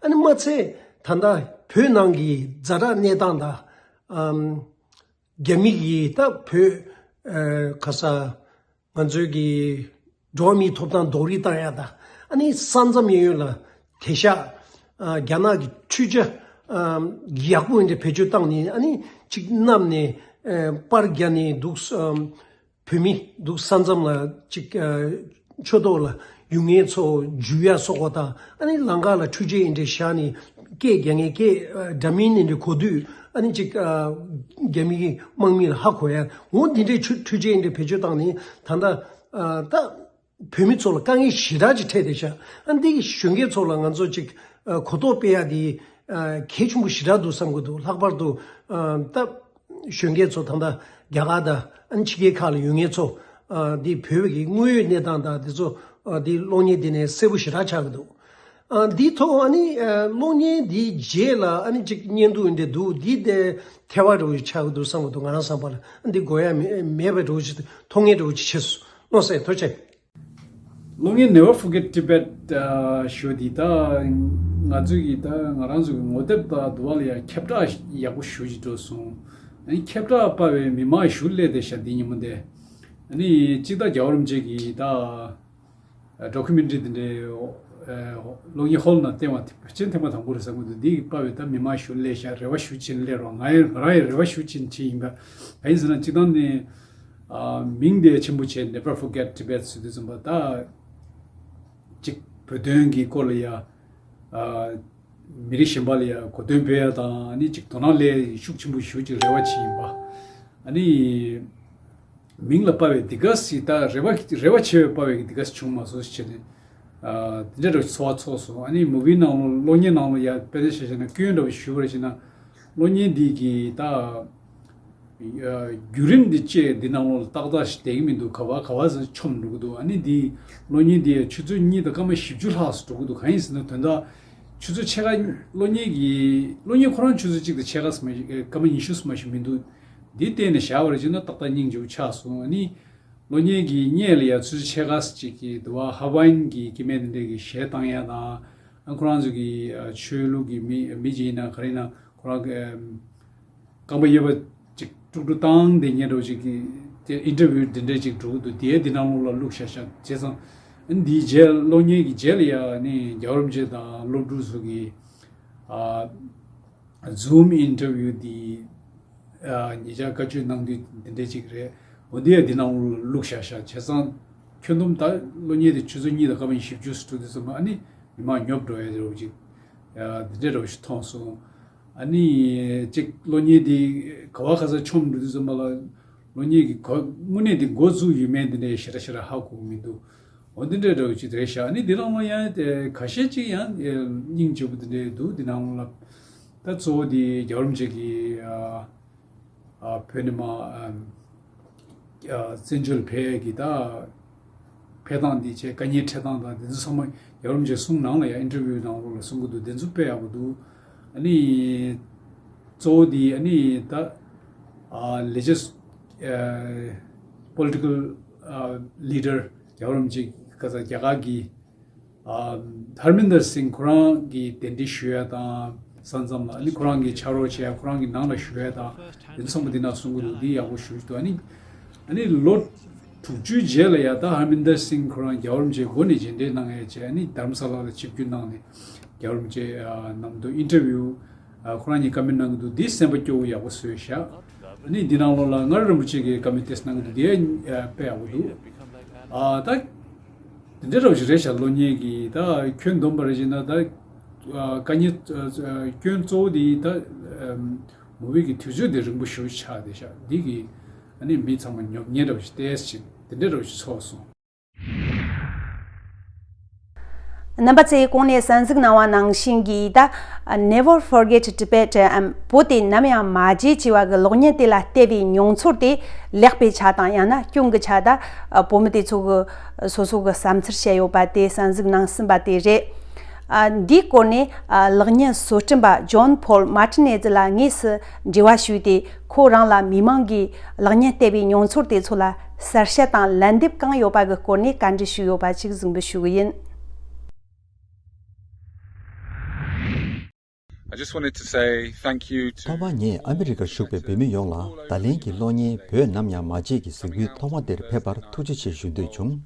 ཨ་ནི་མ་ཚད་ད་ལྟ་བོད་ནང་གི་ཛ་དྲག་གནས་སྟངས་དང་། ཨམ་རྒྱ་མི་གིས་ད་བོད་ཨ་ག་ས་ང་ཚོའི་གི་འགྲོ་བ་མིའི་ཐོབ་ཐང་རྡོག་རིལ་བཏང་ཡ་དང་། ཨ་ནི་ས་མཚམས་གཡས་གཡོན་ལ་དེད་ཤག་ཨ་རྒྱ་ནག་གི་འཕྲུལ་ཆས་ཨམ་ཡག་པོ་འདྲ་བེད་སྤྱོད་བཏང་ནས། ཨ་ནི་ཅིག་བསྣམས་ནས་ཨ་པར་བརྒྱབ་ནས་འདུག་ཨམ་བོད་མི་འདུག་ས་མཚམས་ལ་ཅིག་ཨ་ཆོས་ཐོག་ལ་ཡོང་མཁན་ཚོ་འཇུ་ཡ་སོགས་པ་དང་། ཨ་ནི་ལམ་ཁ་ལ་འཕྲུལ་ཆས་འདྲ་བཞག་ནས་སྐད་རྒྱག་མཁན་སྐད་ཨ་འདྲ་མིན་འདྲ་གོ་དུས། ཨ་ནི་ཅིག་ཨ་རྒྱ་མི་གི་དམག་མི་ལ་ཧ་གོ་ཡ། འོ་འདི་འདྲའི་འཕྲུལ་འཕྲུལ་ཆས་འདྲ་བེད་སྤྱོད་བཏང་ནས་ད་ལྟ་ཨ་ད་བོད་མི་ཚོ་ལ་དཀའ་ངལ་ཞེ་དྲག་ཅིག་འཕྲད་བསྡད་ཤག་ཨ་འདི་གི་གཞོན་སྐྱེས་ཚོ་ལ་ང་ཚོ་ཅིག་ཨ་གོ་རྟོགས་སྤེལ་ཡ་དེ་ཨ་གལ་ཆེན་པོ་ཞེ་དྲག་འདུག་བསམ་གྱི་འདུག་ལྷག་པར་དུ་ཨ་ད་གཞོན་སྐྱེས་ཚོ་ད་ལྟ་རྒྱ་གར་དང་ཨ་ནི་ཕྱི་རྒྱལ་ཁག་ལ་ཡོད་མཁན་ཚོ། ཨ་འདི་བོད་ཀྱི་དངོས་ཡོད་གནས་སྟངས་དང་འདི་ཚོ་ཨ་འདི་གློག་བརྙན་འདི་ནས་གསལ་པོ་ཞེ་དྲག་ཆགས་ཀྱི་འདུག་ཨ་འདི་ཐོག་ཨ་ནི་ཨ་གློག་བརྙན་འདིའི་རྗེས་ལ་ཨ་ནི་ཅིག་བརྙན་ཐུང་འདི་འདུག་འདི་དེ་ཐལ་བ་འདྲ་བོ་ཞིག་ཆགས་ཀྱི་འདུག་བསམ་གྱི་འདུག་ང་རང་བསམ་པ་ལ་ཨ་འདི་དགོས་ཡ་མེད་མེད་པའི་འདྲ་བོ་ཞིག་མཐོང་མཁན་འདྲ་བོ་ཞིག་བྱས་སོང་། ལགས་སེ། ཐུགས་རྗེ་ཆེ། གློག་བརྙན་Never Forget Tibet ཨ་ཞུ་འདི་ད་ང་ཚོའི་གི་ད་ང་རང་ཚོའི་གི་ངོ་དེབ་དང་དུ་བ་ལ་ཡང་ཁྱབ་བསྒྲགས་ཡག་པོ་ཞེ་ཅིག་འགྲོ་སོང་། ཨ་ནི་ཁྱབ་བསྒྲགས་པ་བའི་མི་མང་ཞུ་སླེབས་བསྡད་ཤག་འདི་ཉིན་མོ་འདི། ཨ་ནི་གཅིག་ད་རྒྱལ་བ་རིན་པོ་ཆེ་གི་ད་ཌོ་ཀུ་མེན་ཊ་རི་འདི་འདྲའི་ཨ་གློག་བརྙན་ཧོལ་ནང་བསྟན་པ་དེ་ཕལ་ཆེར་ཐེངས་མ་དང་པོ་རེད་བསམ་གི་འདུག་འདི་གི་པ་བའི་ད་མི་མང་ཞུ་སླེབས་ཤག་རེ་བ་ཞུ་ཕྱིན་སླེབས་རོགས། ང་ཡང་ང་རང་ཡང་རེ་བ་ཞུ་ཕྱིན་ཕྱིན་ཡིན་པ། གང་ཡིན་ཟེར་ན་སྤྱིར་བཏང་ནས། ཨ་མིང་དེ་ཆེན་པོ་བྱས་Never Forget Tibet ཟེར་དུས་ཙམ་པ་ད་གཅིག་བོད་དོན་གྱི་སྐོར་ལ་ཡ་ཨ་མི་རིགས་གཞན་པ་ལ་ཡ་གོ་དོན་སྤེལ་ཡ་དང་ཨ་ནི་གཅིག་དོ་སྣང་སླེབས་ཤུགས་ཆེན་པོ་ཞུ་ཅིག་རེ་བ་བྱེད་ཡིན་པ། ཨ་ནི་མིང་ལ་དཔའ་བའི་འདི་ག་སི་ད་རེ་བ་རེ་བ་ཆེ་བའི་དཔའ་བའི་འདི་ག་སི་བྱུང་མ་སོང་ཞེས་བྱས་ནས། ཨ་དེ་འདྲ་འདྲ་བོ་ཚོར་བ་ཚོར་སོང་། ཨ་ནི་མུ་བི་ནང་ལོགས་གློག་བརྙན་ནང་ལོགས་ཡ་དཔེ་དེ་བྱས་བྱས་ན་སྐྱོན་འདྲ་བོ་ཞུ་བར་བྱས་ན་གློག་བརྙན་འདི་གི་ད་ཨ་བརྒྱུད་རིམ་འདི་བཅས་འདི་ནང་ལོགས་ལ་ཏག་ཏག་ཞིག་བསྡད་ཀྱི་མི་འདུག་ག་བ་ག་བ་ཟེར་མཆོངས་འགྲོ་གི་འདུག་ཨ་ནི་འདི་གློག་བརྙན་འདི་ཆུ་ཚོད་གཉིས་དང་སྐར་མ་བཞི་བཅུ་ལྷག་ཙམ་འགྲོ་གི་འདུག་གང་ཡིན་ཟེར་ན་དོན་དག་ཆུ་ཚོད་ཕྱེད་ཀ་གློག་བརྙན་གྱི་གློག་བརྙན་ཁོ་རང་ཆུ་ཚོད་གཅིག་དང་ཕྱེད་ཀ་ཙམ་མ་ཞིག་སྐར་མ་ཉི་ཤུ་ཙམ་མ་ཞིག་མི་འདུག་འདི་བལྟས་ནས་བཞག་པ་རེད་བྱས་ན་ཏག་ཏག་སྙིང་རྗེ་པོ་ཆགས་སོང་། ཨ་ནི་གློག་བརྙན་གྱི་སྔོན་ལ་ཡ་ཆུ་ཚོད་ཕྱེད་ཀ་ཙམ་ཅིག་གི་འདུག་བ། ཧ་ཝའིན་གྱི་སྐྱེ་དམན་དེ་འདྲས་ཀྱི་གཞས་བཏང་ཡ་དང་། ཨ་ཁོ་རང་ཚོ་གི་ཨ་ཆོས་ལུགས་ཀྱི་མི་མི་ཅིག་ཡིན་ན་ག་རེ་ཡིན་ན་ཁོ་རང་གི་ཨམ་རྐང་པ་གཡས་པ་ཅིག་དཀྲུག་དཀྲུག་བཏང་བསྡད་མཁན་འདྲ་བོ་ཅིག་གི་དེ་ཨིན་ཊར་བིའུ་དེ་འདྲས་ཅིག་འགྲོ་གི་འདུག་དེའི་དེ་ནང་ལོགས་ལ་བླུགས་བཞག་བཞག་བྱས་ཙང་། ཨ་འདིའི་རྗེས་གློག་བརྙན་གྱི་རྗེས་ལ་ཡ་ཨ་ནི་རྒྱལ་བ་རིན་པོ་ཆེ་དང་སློབ་ཕྲུག་ཚོ་གི་ཨ། Zoom interview འདི་ཨ་ཉེ་ཆར་བཀའ་ཆོས་གནང་དུས་འདི་འདྲས་ཅིག་རེད། འོ་འདི་ཡང་འདི་ནང་བླུགས་བཞག་བཞག་བྱས་ཙང་། ཁྱོན་བསྡོམས་ད་གློག་བརྙན་དེ་ཆུ་ཚོད་གཉིས་དང་སྐར་མ་ཉི་ཤུ་བཅུ་ཙམ་འགྲོ་དུས་ཙམ་པ་ཨ་ནི་མི་མང་ཉོབ་འགྲོ་ཡ་འདྲ་བོ་ཅིག་ཨ་འདི་འདྲས་འདྲ་བོ་ཞིག་མཐོང་སོང་། ཨ་ནི་ཅིག་གློག་བརྙན་དེ་ག་བ་ག་ས་མཆོངས་འགྲོ་དུས་ཙམ་པ་ལ་གློག་བརྙན་གྱི་གོ་དངོས་གནས་དེ་འགོ་བཙུགས་ཡོད་མེད་འདི་འདྲས་ཞེ་དྲག་ཞེ་དྲག་ཧ་གོ་གི་མི་འདུག་འོ་འདི་འདྲའི་འདྲ་བོ་ཅིག་རེད་ཤག་ཨ་ནི་འདི་ནང་ལ་ཡང་དེ་ཁ་ཤས་ཅིག་ཡང་སྙིང་རྗེ་པོ་འདི་འདྲའི་འདུག་འདི་ནང་ལ་ད་གཙོ་བོ་འདི་རྒྱལ་བ་རིན་པོ་ཆེ་གི་ཨ་ཨ་བོད་ནས་མར་ཨ་ཨ་བཙན་བྱོལ་ལ་ཕེབས་ཡས་ཀྱི་ད་ཕེབས་སྟངས་འདི་བྱས་དཀའ་ངལ་འཕྲད་སྟངས་དང་འདི་ཚོ་ཚང་མ་རྒྱལ་བ་རིན་པོ་ཆེ་གསུང་ནང་ལ་ཡང་ཨིན་ཊར་བིའུ་ནང་ལོགས་ལ་གསུང་གི་འདུག་འདི་ཚོ་དཔེ་ཡག་པོ་འདུག་ཨ་ནི་གཙོ་བོ་འདི་ཨ་ནི་ད་ཨ་ལེ་ཇེས་ཨ་པོ་ལི་ཊི་ཀལ་ཨ་ལི་ཌར་རྒྱལ་བ་རིན་པོ་ཆེ་ག་ས་རྒྱ་གར་གྱི་ཨ་ཧར་མིན་དར་སིང་ཁོ་རང་གི་གདན་འདྲེན་ཞུ་ཡ་དང་ས་མཚམས་ལ་ཨ་ནི་ཁོ་རང་གི་ཕྱག་རོགས་བྱེད་ཡ་ཁོ་རང་གི་ནང་ལ་ཞུ་ཡ་དང་དེ་ཚོ་ཚང་མ་འདི་ནང་གསུང་གི་འདུག་འདི་ཡག་པོ་ཞེ་པོ་ཅིག་འདུག་ཨ་ནི་ཨ་ནི་ལོ་དྲུག་ཅུའི་རྗེས་ལ་ཡ་ད་ཧར་མིན་དར་སིང་ཁོ་རང་རྒྱལ་བ་རིན་པོ་ཆེ་མགོ་ནས་མཇལ་འཕྲད་གནང་ཡ་བྱས་ཨ་ནི་དྷ་རམ་ས་ལ་ལ་ཆིབས་བསྒྱུར་གནང་ནས་རྒྱལ་བ་རིན་པོ་ཆེ་ཨ་ནམ་དུ་ཨིན་ཊར་བིའུ་ཨ་ཁོ་རང་གཉིས་བཀའ་མོལ་གནང་གི་འདུག་འདི་སེམས་པ་སྐྱོ་བོ་ཡག་པོ་བཟོས་ཤག་ཨ་ནི་འདི་ནང་ལོགས་ལ་མངའ་རིས་རིན་པོ་ཆེ་གིས་བཀའ་མོལ་ཏོག་ཙམ་གནང་གི་འདུག་འདི་ཡང་དཔེ་ཡག་པོ་འདུག་ཨ་ད་འདི་འདྲ་འདྲ་བོ་ཞིག་རེད་ཤག་གློག་བརྙན་གྱི་ད་ཁྱོན་བསྡོམས་པ་རེད་བྱས་ན་ད་ཨ་དཀའ་ངལ་ཨ་ཨ་སྐྱོན་གཙོ་བོ་འདི་ད་ཨམ་ཨ་མུ་བི་གི་དུས་ཚོད་འདི་རིང་པོ་ཞེ་པོ་ཆགས་བསྡད་ཤག་འདི་གིས་ཨ་ནི་མི་ཚང་མ་ཉོབ་ཉེས་འདྲ་བོ་ཞིག་ཏོག་ཙམ་ཅིག་འདི་འདྲ་འདྲ་བོ་ཞིག་ཚོར་སོང་། རྣམ་པ་ཚོས་གོང་ནས་གསན་གཟིགས་གནང་བ་ནང་བཞིན་གྱི་ད་Never Forget Tibet འམ་བོད་དེ་ནམ་ཡང་མ་བརྗེད་ཅེས་པ་གི་གློག་བརྙན་དེ་ལ་བལྟས་པའི་མྱོང་ཚོར་དེ་ལེགས་པའི་ཆ་དང་ཡང་ན་སྐྱོན་གྱི་ཆ་ད་བོད་མི་དེ་ཚོ་གི་སོ་སོ་གི་བསམ་ཚུལ་བཤད་ཡོད་པ་དེ་གསན་གཟིགས་གནང་ཟིན་པ་དེ་རེད། ཨ་འདིའི་སྐོར་ནས་ཨ་གློག་བརྙན་བཟོ་སྐྲུན་པ་ཇོན་ཕོལ་མར་ཏི་ནེ་ཛི་ལགས་དངོས་སུ་འབྲེལ་བ་ཞུས་ཏེ་ཁོ་རང་ལ་མི་མང་གིས་གློག་བརྙན་བལྟས་པའི་མྱོང་ཚོར་དེ་ཚོ་ལ་གསལ་བཤད་དང་ལན་འདེབས་གང་ཡོད་པ་གི་སྐོར་ནས་བཀའ་འདྲི་ཞུས་ཡོད་པ་ཅིག་གཟིགས་འབུལ་ཞུ་གི་ཡིན། I just wanted to say thank you to ཐོག་མར་ངས་ཨ་མི་རི་ཀར་བཞུགས་པའི་བོད་མི་ཡོངས་ལ་ད་ལན་གྱི་གློག་བརྙན་བོད་ནམ་ཡང་མ་བརྗེད་ཀྱི་གཟིགས་འབུལ་ཐོག་མ་དེར་ཕེབས་པར་ཐུགས་རྗེ་ཆེ་ཞུ་འདོད་བྱུང་།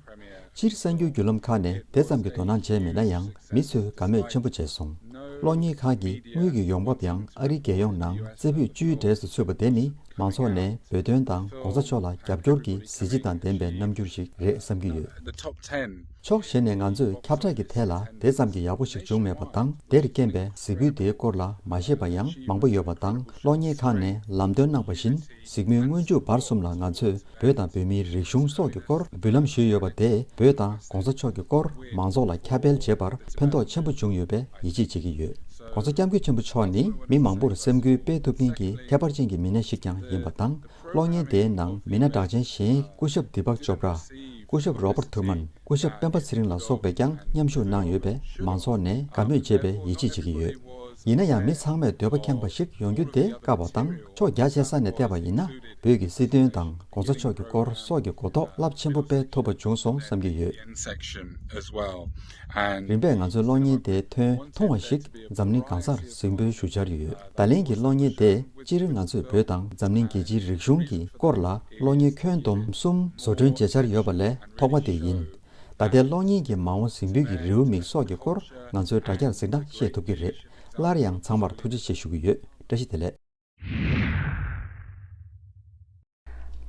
སྤྱིར་གསར་འགྱུར་བརྒྱུད་ལམ་ཁག་ནས་དེ་ཙམ་གྱི་དོ་སྣང་བྱས་མེད་ན་ཡང་མི་ཚོས་དགའ་མོས་ཆེན་པོ་བྱས་སོང་། གློག་བརྙན་ཁག་གི་དངུལ་གྱི་ཡོང་འབབ་ཡང་ཨ་རིའི་རྒྱལ་ཡོངས་ནང་རྩེ་ཕུད་བཅུའི་གྲས་སུ་ཚུད་པ་དེ་ནི་མང་ཚོགས་ནས་བོད་དོན་དང་གོང་ས་མཆོག་ལ་རྒྱབ་སྐྱོར་གྱི་གཟི་བརྗིད་དང་ལྡན་པའི་རྣམ་འགྱུར་ཞིག་རེད་བསམ་གྱི་ཡོད། The top ten. ཕྱོགས་གཞན་ནས་ང་ཚོས་ཁྱབ་བསྒྲགས་ཀྱི་ཐད་ལ་དེ་ཙམ་གྱི་ཡག་པོ་ཞིག་བྱུང་མེད་པ་དང་། དེར་རྐྱེན་པས་གཟིགས་འབུལ་དེའི་སྐོར་ལ་མ་ཤེས་པ་ཡང་མང་པོ་ཡོད་པ་དང་། གློག་བརྙན་ཁག་ནས་ལམ་སྟོན་གནང་བ་བཞིན། གཟིགས་མོའི་སྔོན་འཇུག་བར་གསུམ་ལ་ང་ཚོས་བོད་དང་བོད་མིའི་རིག་གཞུང་སོགས་ཀྱི་སྐོར་འབུལ་ལམ་ཞུས་ཡོད་པ་དེས་བོད་དང་གོང་ས་མཆོག་གི་སྐོར་མང་ཚོགས་ལ་ཁྱབ་སྤེལ་བྱེད་པར་ཕན་ཐོགས་ཆེན་པོ་བྱུང་ཡོད་པའི་ཡིད་ཆེས་བྱེད་ཀྱི་ཡོད། ༧གོང་ས་༧སྐྱབས་མགོན་ཆེན་པོ་མཆོག་ནི་མི་མང་པོར་སེམས་འགུལ་སྤེལ་ཐུབ་མཁན་གྱི་ཁྱད་པར་ཅན་གྱི་མི་སྣ་ཞིག་ཀྱང་ཡིན་པ་དང་། གློག་བརྙན་དེའི་ནང་མི་སྣ་གྲགས་ཅན་གཞན་སྐུ་ཞབས་དི་པག་ཅོབ་ར། སྐུ་ཞབས་རོ་བར་ཐུ་མན། སྐུ་ཞབས་སྤེན་པ་ཚེ་རིང་ལ་སོགས་པས་ཀྱང་མཉམ་ཞུགས་གནང་ཡོད་པས། མང་ཚོགས་ནས་དགའ་མོས་བྱེད་པའི་ཡིད་ཆེས་བྱེད་ཀྱི་ཡོད། ཡིན་ན་ཡང་མི་ཚང་མས་འདོད་པ་ཁེངས་པ་ཞིག་ཡོང་རྒྱུ་དེ་དཀའ་བ་དང་། ཕྱོགས་རྒྱ་ཆེ་ས་ནས་བལྟས་པ་ཡིན་ན། བོད་ཀྱི་སྲིད་དོན་དང་༧གོང་ས་མཆོག་གི་སྐོར་སོགས་ཀྱི་གོ་རྟོགས་རླབས་ཆེན་པོ་སྤེལ་ཐུབ་པ་བྱུང་སོང་བསམ་གྱི་ཡོད། རིམ་པས་ང་ཚོའི་གློག་བརྙན་དེ་ཐོན་ཐུང་བ་ཞིག་འཛམ་གླིང་གང་སར་གཟིགས་འབུལ་ཞུ་འཆར་ཡོད། ད་ལན་གྱི་གློག་བརྙན་དེ་སྤྱིར་ང་ཚོས་བོད་དང་འཛམ་གླིང་རྒྱལ་སྤྱིའི་རིག་གཞུང་གི་སྐོར་ལ་གློག་བརྙན་ཁྱོན་བསྡོམས་གསུམ་བཟོ་སྐྲུན་བྱེད་འཆར་ཡོད་པ་ལས་ཐོག་མ་དེ་ཡིན། ད་ལྟའི་གློག་བརྙན་གྱི་མ་འོངས་གཟིགས་འབུལ་གྱི་རེའུ་མིག་སོགས་ཀྱི་སྐོར་ང་ཚོས་དྲ་རྒྱར་གཟིགས་ན་ཤེས་ཐུབ་ཀྱི་རེད། སླར་ཡང་ཚང་མར་ཐུགས་རྗེ་ཆེ་ཞུ་གི་ཡོད། བཀྲ་ཤིས་བདེ་ལེགས།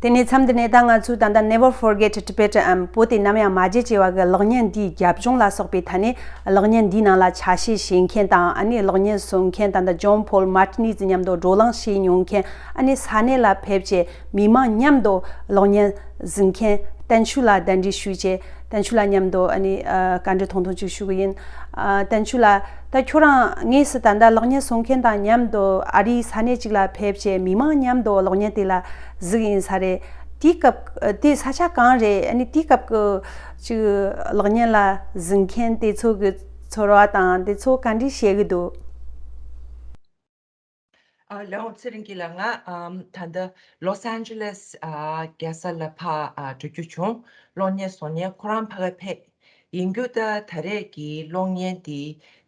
དེ་ནས་མཚམས་འདི་ནས་ད་ང་ཚོས་ད་ལྟ་Never Forget Tibet འམ་བོད་དེ་ནམ་ཡང་མ་བརྗེད་ཅེས་པ་གི་གློག་བརྙན་འདིའི་རྒྱབ་ལྗོངས་ལ་སོགས་པའི་ཐད་ནས། གློག་བརྙན་འདིའི་ནང་ལ་ཆ་ཤས་བཞེས་མཁན་དང་། ཨ་ནི་གློག་བརྙན་བཟོ་མཁན་ད་ལྟ་ཇོན་པོལ་མར་ཏི་ནི་ཛི་མཉམ་དུ་བགྲོ་གླེང་བྱས་མྱོང་མཁན། ཨ་ནི་ས་གནས་ལ་ཕེབས་བྱས་མི་མང་མཉམ་དུ་གློག་བརྙན་གཟིགས་མཁན་བསྟན་ཆོས་ལགས་གདན་འདྲེན་ཞུས་བྱས། བསྟན་ཆོས་ལགས་མཉམ་དུ་ཨ་ནི་ཨ་བཀའ་འདྲི་ཐུང་ཐུང་ཅིག་ཞུ་གི་ཡིན། ཨ་བསྟན་ཆོས་ལགས། ད་ཁྱོད་རང་དངོས་སུ་ད་ལྟ་གློག་བརྙན་བཟོ་མཁན་དང་མཉམ་དུ་ཨ་རིའི་ས་གནས་གཅིག་ལ་ཕེབས་བྱས་མི་མང་མཉམ་དུ་གློག་བརྙན་དེ་ལ་གཟིགས་ཡིན་ས་རེད། དེའི་སྐབས་དེ་ས་ཆ་གང་རེད། ཨ་ནི་དེའི་སྐབས་ཀྱི་ཅིག་གློག་བརྙན་ལ་གཟིགས་མཁན་དེ་ཚོ་གི་ཚོར་བ་དང་དེ་ཚོ་ག་འདྲ་བཤད་གི་འདུག་ཨ། ལེའོ་ཚེ་རིང་སྐྱིད་ལགས། ང་ཨམ་ད་ལྟ་ལོས་ཨན་ཇེ་ལེས་ཨ་རྒྱལ་ས་ལ་ཕར་ཨ་འགྲོ་རྒྱུ་བྱུང་། གློག་བརྙན་བཟོ་མཁན་ཁོ་རང་ཕ་གིར་ཕེབས། ཡིན་རྒྱུ་ད་ད་རེས་ཀྱི་གློག་བརྙན་འདི་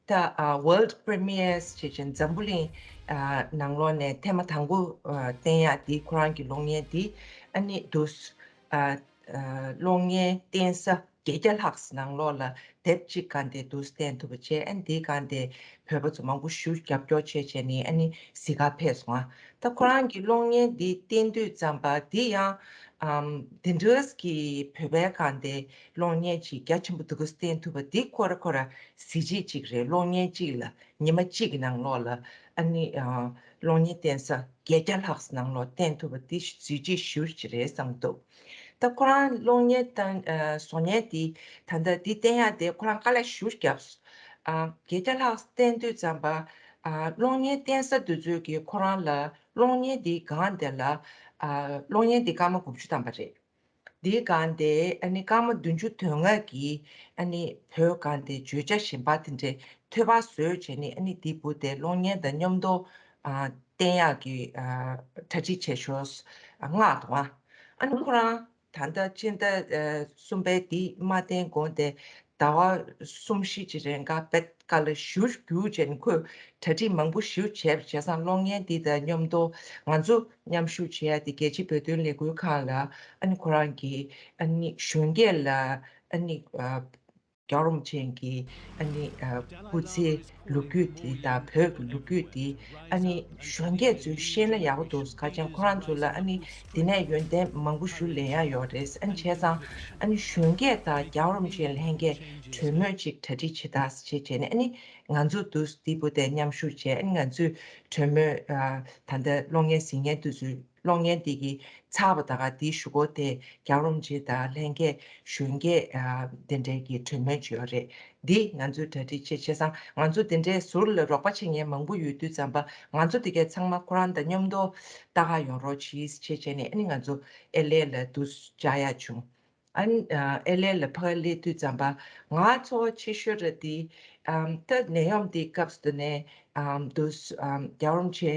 ད་ཨ་World Premieres ཞེས་བྱས་འཛམ་བུ་གླིང་ཨ་ནང་ལོགས་ནས་ཐེངས་མ་དང་པོ་ཨ་བསྟན་ཡག་འདི་ཁོ་རང་གི་གློག་བརྙན་འདི་ཨ་ནི་འདུག་ཨ་ཨ་གློག་བརྙན་བསྟན་ས་བརྒྱད་བརྒྱ་ལྷག་ནང་ལོགས་ལ་དེབ་གཅིག་སྒང་དེ་འདུག་བསྟན་ཐུབ་པ་བྱས། ཨ་ནི་འདིའི་སྒང་དེ་བོད་པ་ཚོ་མང་པོ་ཞེ་པོ་རྒྱབ་སྐྱོར་བྱས་བྱས་ནས་ཨ་ནི་གཟིགས་གར་ཕེབས་སོང་ཨ། ད་ཁོ་རང་གི་གློག་བརྙན་འདི་བསྟན་དུས་ཙམ་པ་འདི་ཡང་ཨམ་འདི་འདྲ་གི་བོད་པའི་སྒང་དེ་གློག་བརྙན་ཅིག་རྒྱ་ཆེན་པོ་འདུག་ག་བསྟན་ཐུབ་པ་འདི་ཁོ་ར་ཁོ་ར་གཟི་བརྗིད་ཅིག་རེད། གློག་བརྙན་གཅིག་ལ་ཉི་མ་གཅིག་གི་ནང་ལོགས་ལ་ཨ་ནི་ཨ་གློག་བརྙན་བསྟན་ས་བརྒྱད་བརྒྱ་ལྷག་ནང་ལོགས་བསྟན་ཐུབ་པ་འདི་གཟི་བརྗིད་ཞེ་པོ་ཅིག་རེད་བསམ་འདུག་ད་ཁོ་རང་གློག་བརྙན་དང་ཨ་བཟོ་མཁན་དེ་ད་ལྟ་འདི་བསྟན་ཡག་དེ་ཁོ་རང་དཀའ་ལས་ཞེ་པོ་བརྒྱབ། ཨ་བརྒྱད་བརྒྱ་ལྷག་བསྟན་དུས་ཙམ་པ་ཨ་གློག་བརྙན་བསྟན་ས་དེ་ཚོས་ཀྱིས་ཁོ་རང་ལ་གློག་བརྙན་འདིའི་སྒང་དེ་ལ་ཨ་གློག་བརྙན་འདི་སྐར་མ་དགུ་བཅུ་ཐམ་པ་རེད། འདིའི་སྒང་དེ་ཨ་ནི་སྐར་མ་བདུན་ཅུ་དོན་ལྔ་གི་ཨ་ནི་བོད་སྒང་དེ་བརྗོད་བྱ་གཞན་པ་དེ་འདྲའི་ཐོལ་པ་བཟོས་བྱས་ནས་ཨ་ནི་འདི་བུ་དེ་གློག་བརྙན་དང་མཉམ་དུ་ཨ་བསྟན་ཡག་གི་ཨ་གྲ་སྒྲིག་བྱས་ཤོག་ཨ་མངགས་འདུག་ཨ། ཨ་ནི་ཁོ་རང་ད་ལྟ་སྤྱི་ཟླ་ཨ་གསུམ་པའི་འདི་མ་བསྟན་གོང་དེ་ཟླ་བ་གསུམ་བཞི་ཅིག་རིང་ག་པད་དཀར་ལ་བཞུར་རྒྱུག་བྱས་ནས་ཁོས་གྲ་སྒྲིག་མང་པོ་ཞེ་པོ་བྱས་པ་བྱས་ཙང་གློག་བརྙན་འདི་དང་མཉམ་དུ་ང་ཚོ་མཉམ་ཞུགས་བྱེད་ཡ་དེ་རྒྱལ་སྤྱིའི་བོད་དོན་ལས་འགུལ་ཁང་ལ་ཨ་ནི་ཁོ་རང་གིས་ཨ་ནི་གཞོན་སྐྱེས་ལ་ཨ་ནི་ཨ་རྒྱལ་བ་རིན་པོ་ཆེ་གི་ཨ་ནི་ཨ་སྐུ་ཚེའི་ལོ་རྒྱུས་དེ་དང་བོད་ཀྱི་ལོ་རྒྱུས་དེ་ཨ་ནི་གཞོན་སྐྱེས་ཚོས་ཤེས་ན་ཡག་པོ་འདུག་ཁ་ཅང་ཁོ་རང་ཚོ་ལ་ཨ་ནི་དེ་ནས་ཡོན་ཏན་མང་པོ་ཞིག་ལེན་ཡ་ཡོད་རེད། ཨ་ནི་བྱས་ཙང་ཨ་ནི་གཞོན་སྐྱེས་དང་རྒྱལ་བ་རིན་པོ་ཆེ་ལྷན་རྒྱས་གྲོས་མོལ་ཅིག་གྲ་སྒྲིག་བྱེད་དང་ཞེས་བྱས་ནས་ཨ་ནི་ང་ཚོ་འདུག་འདི་བུ་དེ་མཉམ་ཞུགས་བྱས། ཨ་ནི་ང་ཚོས་གྲོས་མོལ་ཨ་ད་ལྟ་གློག་བརྙན་གཟིགས་མཁན་དེ་ཚོས་གློག་བརྙན་འདི་གི་ཚར་བ་དང་འདིའི་གཞུག་གུ་དེ་རྒྱལ་བ་རིན་པོ་ཆེ་དང་ལྷན་རྒྱས་གཞོན་སྐྱེས་ཨ་དེ་འདྲའི་གི་གྲོས་མོལ་བྱས་ཡོད་རེད། འདི་ང་ཚོས་གྲ་སྒྲིག་བྱེད་བྱས་ཙང་ང་ཚོ་དེ་འདྲའི་ཟུར་ལ་རོགས་པ་བྱེད་མཁན་མང་པོ་ཡོད་དུས་ཙམ་པ་ང་ཚོ་དེ་གའི་ཚང་མ་ཁོ་རང་དང་མཉམ་དུ་ལྟ་ག་ཡོང་རོགས་གྱིས་ཞེས་བྱས་ནས་ཨ་ནི་ང་ཚོ་ཨེ་ལེ་ལ་འདུག་བཅར་ཡ་བྱུང་། ཨ་ནི་ཨ་ཨེ་ལེ་ལ་ཕར་སླེབས་དུས་ཙམ་པ་ང་ཚོར་ཆེ་ཤོས་རེད་དེ། ཨམ་ད་ནད་ཡམས་འདི་སྐབས་སུ་ནས་ཨམ་དུ་ཨམ་རྒྱལ་བ་རིན་པོ་ཆེ་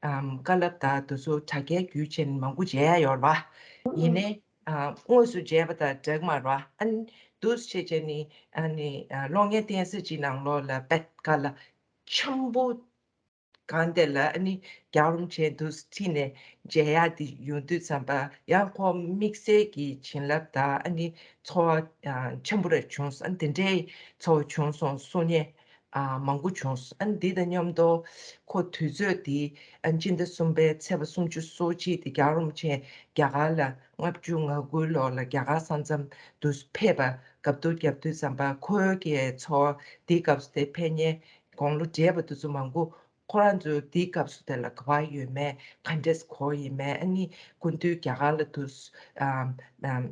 ཨམ་བཀའ་སློབ་དང་དུ་ཚོ་དྲ་རྒྱའི་བརྒྱུད་བྱས་ནས་མང་པོ་མཇལ་ཡ་ཡོད་རེད་བ། ཡིན་ནའི་ཨ་དངོས་སུ་མཇལ་བ་དང་འདྲ་གི་མ་རེད་བ། ཨ་ནི་འདུག་སེ་བྱས་བྱས་ནས་ཨ་ནི་ཨ་གློག་བརྙན་བསྟན་ས་ཅིག་ནང་ལོགས་ལ་པད་དཀར་ལ་འཆམ་པོ་སྒང་དེ་ལ་ཨ་ནི་རྒྱལ་བ་རིན་པོ་ཆེ་འདུག་སེ་ཁྲིད་ནས་མཇལ་ཡག་དེ་ཡོང་དུས་ཙམ་པ་ཡང་ཁོ་དམིགས་བསལ་གྱི་བྱིན་རླབས་དང་ཨ་ནི་ཚོར་བ་ཨ་འཆམ་པོ་རེ་བྱུང་སོང་། ཨ་ནི་དེ་འདྲའི་ཚོར་བ་བྱུང་སོང་གསུང་མཁན་ཨ་མང་པོ་བྱུང་སོང་། ཨ་ནི་འདི་དང་མཉམ་དུ་ཁོ་དུས་ཚོད་དེ་ཨ་སྤྱི་ཟླ་གསུམ་པའི་ཚེས་པ་སུམ་ཅུ་སོ་གཅིག་དེ་རྒྱལ་བ་རིན་པོ་ཆེ་རྒྱ་གར་ལ་ལྔ་བཅུ་ང་དགུའི་ལོ་ལ་རྒྱ་གར་ས་མཚམས་དུ་ཕེབས་པ་སྐབས་དུ་རྒྱབ་དུས་ཙམ་པ་ཁོའི་གི་ཚོར་བ་དེའི་སྐབས་སུ་དེ་ཕེབས་མཁན་དགུང་ལོ་བགྲེས་པ་དེ་ཚོ་མང་པོ་ཁོ་རང་ཚོ་དེའི་སྐབས་སུ་དེ་ལ་ག་པར་ཡོད་མེད་ག་འདྲས་གོ་ཡིན་མེད། ཨ་ནི་སྐུ་མདུན་རྒྱ་གར་ལ་དུ་ཨམ་ཨམ་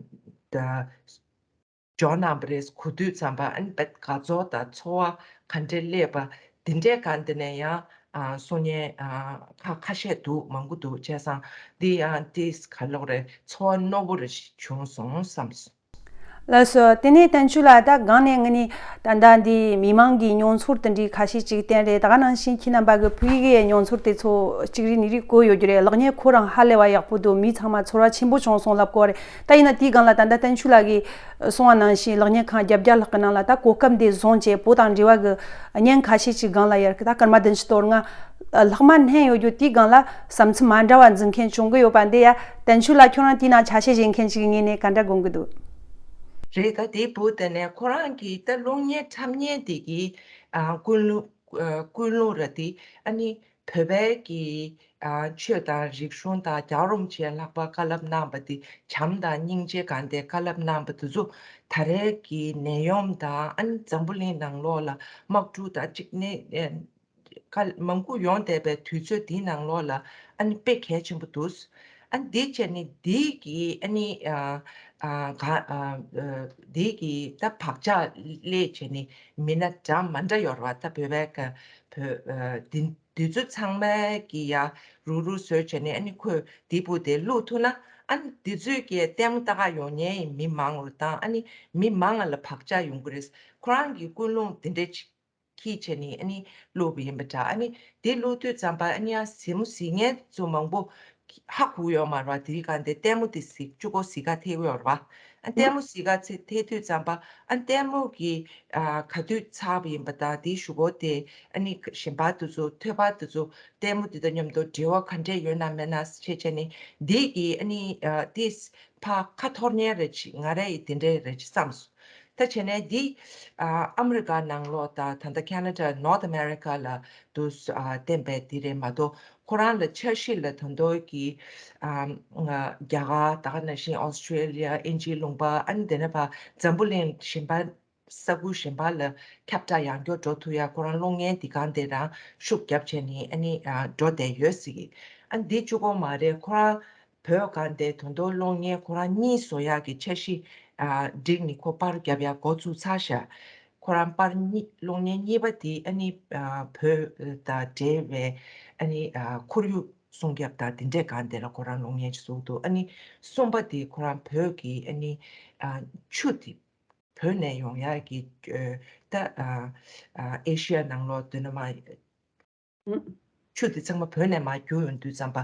ད་འབྱོར་གནང་བ་རེད། གོ་དུས་ཙམ་པ་ཨ་ནི་དཔེ་དགའ་ཚོར་དང་ཚོར་བ་ག་འདྲས་སླེབས་པ་ དེ་འདྲའི་སྒང་དེ་ནས་ཡང་ཨ་གསུང་མཁན་ཨ་ཁ་ཁ་ཤས་འདུག་མང་པོ་འདུག་བྱས་ཙང་འདི་ཡང་ཏིས་ག་ལོག་རེད། ཚོར་བ་རྣོ་པོ་རེ་ཞིག་བྱུང་སོང་བསམ་སོང་། ལགས་སོ། དེ་ནས་བསྟན་ཆོས་ལགས་ད་སྒང་ནས་ངི་ནི་ད་ལྟ་འདི་མི་མང་གི་མྱོང་ཚོར་དེ་འདྲའི་ཁ་ཤས་ཅིག་བསྟན་རེད། ད་ག་ནང་བཞིན་ཁྱེད་རྣམ་པ་གི་ཕ་གིའི་མྱོང་ཚོར་དེ་ཚོ་གཅིག་རེ་གཉིས་རེ་བཀོད་ཡོད་རྒྱུ་རེད། གློག་བརྙན་ཁོ་རང་ཧ་ལས་པ་ཡག་པོ་འདུག་མི་ཚང་མ་ཚོར་བ་ཆེན་པོ་བྱུང་སོང་ལབ་དགོས་རེད། ད་ཡིན་ན་དེའི་སྒང་ལ་ད་ལྟ་བསྟན་ཆོས་ལགས་ཀྱིས་གསུངས་པ་ནང་བཞིན་གློག་བརྙན་ཁང་བརྒྱད་བརྒྱ་ལྷག་གི་ནང་ལ་ད་གོ་སྐབས་འདི་བཟུང་བྱས་བོད་དང་འབྲེལ་བ་གི་བརྙན་ཁ་ཤས་ཅིག་སྒང་ལ་ཡར་གི་ད་སྐར་མ་བདུན་ཅུ་དོན་ལྔ་ལྷག་མ་བསྣན་ཡོད་རྒྱུ་དེའི་སྒང་ལ་བསམ་ཚུལ་མ་འདྲ་བ་འཛིན་མཁན་བྱུང་གི་ཡོད་པ་འདི་ཡ། བསྟན་ཆོས་ལགས་ཁྱོད་རང་དེའི་ནང་ཆ་ཤས་བཞེས་མཁན་ཅིག་གི་ངོས་ནས་ག་འདྲ་དགོངས་ཀྱི་འདུག་རེད། ད་དེའི་བུ་དེ་ནས་ཁོ་རང་གི་ད་གློག་བརྙན་འཁྲབ་མཁན་དེ་གི་ཨ་ཀུན་སློང་ཨ་ཀུན་སློང་ར་དེ་ཨ་ནི་བོད་པའི་གི་ཨ་ཆོས་དང་རིག་གཞུང་དང་རྒྱལ་བ་རིན་པོ་ཆེས་ལྷག་པར་བཀའ་སློབ་གནང་བ་དེ་བྱམས་དང་སྙིང་རྗེ་སྒང་དེ་བཀའ་སློབ་གནང་བ་དེ་ཚོ་ད་རེས་ཀྱི་ནད་ཡམས་དང་ཨ་ནི་འཛམ་བུ་གླིང་ནང་ལོགས་ལ་དམག་འཁྲུག་དང་གཅིག་ནས་ཨ། ཁ་མང་པོ་ཡོང་བསྡད་པའི་དུས་ཚོད་འདིའི་ནང་ལོགས་ལ་ཨ་ནི་དཔེ་གལ་ཆེན་པོ་འདུག་ཨ་ནི་འདི་བྱས་ནས་འདི་གི་ཨ་ནི་ཨ་ཨ་ག་ཨ་ཨ་འདི་གི་ད་བག་ཆགས་སླེབས་བྱས་ནས་མི་སྣ་འདྲ་མ་འདྲ་ཡོད་རེད་བ། ད་བོད་པའི་ཀ་བོད་ཨ་འདི་འདི་ཚོ་ཚང་མའི་གི་ཡ་རུག་རུག་བཟོས་བྱས་ནས་ཨ་ནི་ཁོས་འདི་བུ་དེ་བླུག་ཐུབ་ན་ཨ་ནི་འདི་ཚོས་ཀྱི་ལྟད་མོ་ལྟ་ག་ཡོང་མཁན་ཡི་མི་མང་རུ་དང་ཨ་ནི་མི་མང་ང་ལ་བག་ཆགས་ཡོང་གི་རེད། ཁོ་རང་གི་ཀུན་སློང་འདི་འདྲ་ཅིག་ཁྱི་བྱས་ནས་ཨ་ནི་བླུགས་པ་ཡིན་པ་འདྲ། ཨ་ནི་དེ་བླུགས་དུས་ཙམ་པ་ཨ་ནི་ཡང་གཟིགས་མོ་གཟིགས་མཁན་ཚོ་མང་པོ་ཧ་གོ་ཡོད་མ་རེད་བ། དེ་རིང་གང་དེ་ལྟད་མོ་དེ་གཟིགས་གཅིག་པོ་གཟིགས་ག་ཐེབས་ཡོད་རེད་བ། ཨ་ལྟད་མོ་གཟིགས་ག་ཚེ་ཐེབས་དུས་ཙམ་པ་ཨ་ལྟད་མོ་གི་ཨ་ག་དུས་ཚར་བ་ཡིན་པ་དང་དེའི་གཞུག་གུ་དེ་ཨ་ནི་གཞན་པ་དེ་ཚོ་ཐོས་པ་དེ་ཚོ་ལྟད་མོ་དེ་དང་མཉམ་དུ་འབྲེལ་བ་ག་འདྲས་ཡོད་ན་མེད་ན་ཞེས་བྱས་ནས་འདི་གི་ཨ་ནི་ཨ་དེ་ཕ་ཁ་འཐོར་མཁན་རེ་ཅིག་ང་རེ་ཡི་དེ་འདྲས་རེ་ཅིག་བསམ་སོང་། ད་བྱས་ནས་འདི་ཨ་ཨ་མི་རི་ཀ་ནང་ལོགས་དང་ད་ལྟ་ཁེ་ན་ཌ་ནོར་ཐི་ཨ་མེ་རི་ཀ་ལ་དུ་ཨ་བསྟན་པའི་འདི་རེད་མ་གཏོགས་ཁོ་རང་ལ་འཆར་གཞི་ལ་ད་དུང་གི་ཨ་རྒྱ་གར་ད་ག་ནང་བཞིན་ཨོ་སི་ཀྲེ་ལི་ཡ་དབྱིན་ཇིའི་ལུང་པ་ཨ་ནི་དེ་ནས་ཕར་འཛམ་བུ་གླིང་གཞན་པ་ས་ཁུལ་གཞན་པ་ལ་ཁྱབ་བསྒྲགས་ཡང་བསྐྱར་འགྲོ་ཐུབ་ཡ་ཁོ་རང་གློག་བརྙན་འདི་གང་དེ་རང་ཤུགས་རྒྱབ་བྱས་ནས་ཨ་ནི་ཨ་འགྲོ་བསྡད་ཡོད་སྲིད་ཀྱི། ཨ་འདི་གཅིག་པོ་མ་རེད། ཁོ་རང་བོད་གང་དེ་དོན་དུ་གློག་བརྙན་ཁོ་རང་གཉིས་བཟོ་ཡག་གི་འཆར་གཞི་ཨ་བསྒྲིགས་ནས་ཁོ་པར་རྒྱབ་ཡག་འགོ་བཙུགས་ཚར་ཤག་ཁོ་རང་པར་གཉིས་གློག་བརྙན་གཉིས་པ་དེ་ཨ་ནི་ཨ་བོད་དང་འབྲེལ་བའི་ཨ་ནི་ཨ་ཁོར་ཡུག་སྲུང་སྐྱོབ་དང་དེ་འདྲས་གང་དེ་ལ་ཁོ་རང་གློག་བརྙན་ཅིག་བཟོ་འདུག་ཨ་ནི་གསུམ་པ་དེ་ཁོ་རང་བོད་ཀྱི་ཨ་ནི་ཨ་ཆུ་དེ་བོད་ནས་ཡོང་ཡག་གི་ཨ་ད་ཨ་ཨ་ཨེ་ཤི་ཡ་ནང་ལོགས་དོན་དུ་མ་ཆུ་དེ་ཚང་མ་བོད་ནས་མར་རྒྱུག་ཡོང་དུས་ཙམ་པ་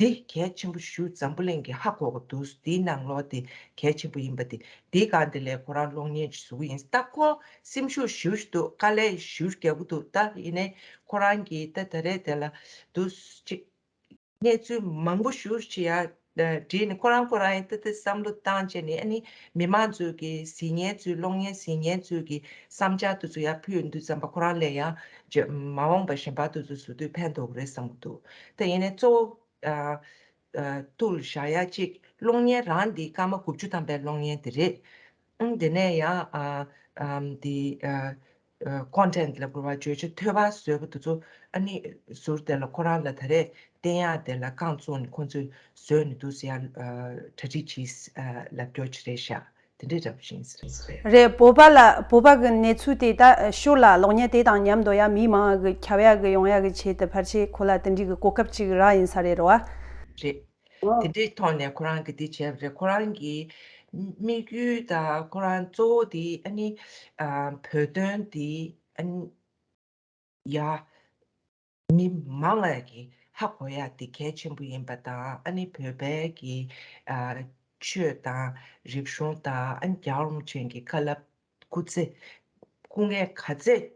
འདི་གལ་ཆེན་པོ་ཞུ་འཛམ་བུ་གླིང་གི་ཧ་གོ་གི་འདུག་དེའི་ནང་ལོགས་དེ་གལ་ཆེན་པོ་ཡིན་པ་དེ་དེའི་སྒང་དེ་ལས་ཁོ་རང་གློག་བརྙན་ཅིག་བཟོ་གི་ཡིན། ད་ཁོ་སེམས་ཤུགས་ཞུ་ཞུ་འདུག་དཀའ་ལས་ཞུ་རྒྱག་གི་འདུག་ད་ཡིན་ནའི་ཁོ་རང་གིས་ད་ད་རེས་དེ་ལ་འདུག་ཅིག་གནས་ཚུལ་མང་པོ་ཞུ་བྱེད་ཡ་བྲིས་ནས་ཁོ་རང་ཁོ་རང་ཡིན་ཏེ་ཏེ་བསམ་བློ་བཏང་བྱས་ནས་ཨ་ནི་མི་མང་ཚོས་ཀྱི་གཟིགས་མཁན་ཚོས་གློག་བརྙན་གཟིགས་མཁན་ཚོས་ཀྱི་བསམ་འཆར་དེ་ཚོ་ཡར་ཕུལ་ཡོང་དུས་ཙམ་པ་ཁོ་རང་ལས་ཡང་ཇེ་མ་འོངས་པ་གཞན་པ་དེ་ཚོ་བཟོ་དུས་ཕན་ཐོགས་ཀྱི་རེད་བསམ་གྱི་འདུག་ད་ཡིན་ནའི་གཙོ་བོ་ཨ་ཨ་ཐུགས་ལ་བཞག་ཡ་གཅིག་གློག་བརྙན་རང་འདི་སྐར་མ་དགུ་བཅུ་ཐམ་པའི་གློག་བརྙན་དེ་རེད། ཨང་དེ་ནས་ཡང་ཨ་ཨམ་དེ་ཨ་ཨ་ཀོན་ཊེན་ཊི་ལབ་དགོས་པ་བརྗོད་བྱ་ཐོས་པ་བཟོས་པ་དེ་ཚོ་ཨ་ནི་ཟུར་དེ་ལ་ཁོ་རང་ལ་ད་རེས་བསྟན་ཡག་དེ་ལ་རྐང་བཙུགས་ནས་ཁོ་ཚོས་བཟོས་ནས་འདུག་ཟེར་ཡ་ཨ་གྲ་སྒྲིག་བྱས་ཨ་ལབ་སྐྱོར་བྱས་རེད་ཤག་དེ་འདྲའི་འདྲ་པོ་ཞིག་ཡིན་ས་རེད། རེད། བོད་པ་ལ་བོད་པ་གི་གནས་ཚུལ་དེ་ད་ཤོར་ལ་གློག་བརྙན་དེ་དང་མཉམ་དུ་ཡ་མི་མང་གི་ཁྱབ་ཡག་གི་ཡོང་ཡག་གི་ཆེད་དུ་ཕལ་ཆེར་ཁོ་ལ་དེ་འདྲའི་གི་གོ་སྐབས་ཅིག་རག་ཡིན་ས་རེད་རོ། རེད། ཨོ། དེ་འདྲའི་ཐོག་ནས་ཁོ་རང་གིས་འདི་བྱས་པ་རེད། ཁོ་རང་གི་དམིགས་ཡུལ་དང་ཁོ་རང་གཙོ་བོ་དེ་ཨ་ནི་ཨ་བོད་དོན་དེ་ཨ་ནི་ཡ་མི་མང་ང་གི་ཧ་གོ་ཡ་དེ་གལ་ཆེན་པོ་ཡིན་པ་དང་ཨ་ནི་བོད་པའི་གི་ཨ་ཆོས་དང་རིག་གཞུང་དང་ཨ་ནི་རྒྱལ་བ་རིན་པོ་ཆེ་གི་བཀའ་སློབ་སྐུ་ཚེ་སྐུ་ངལ་ག་ཚད་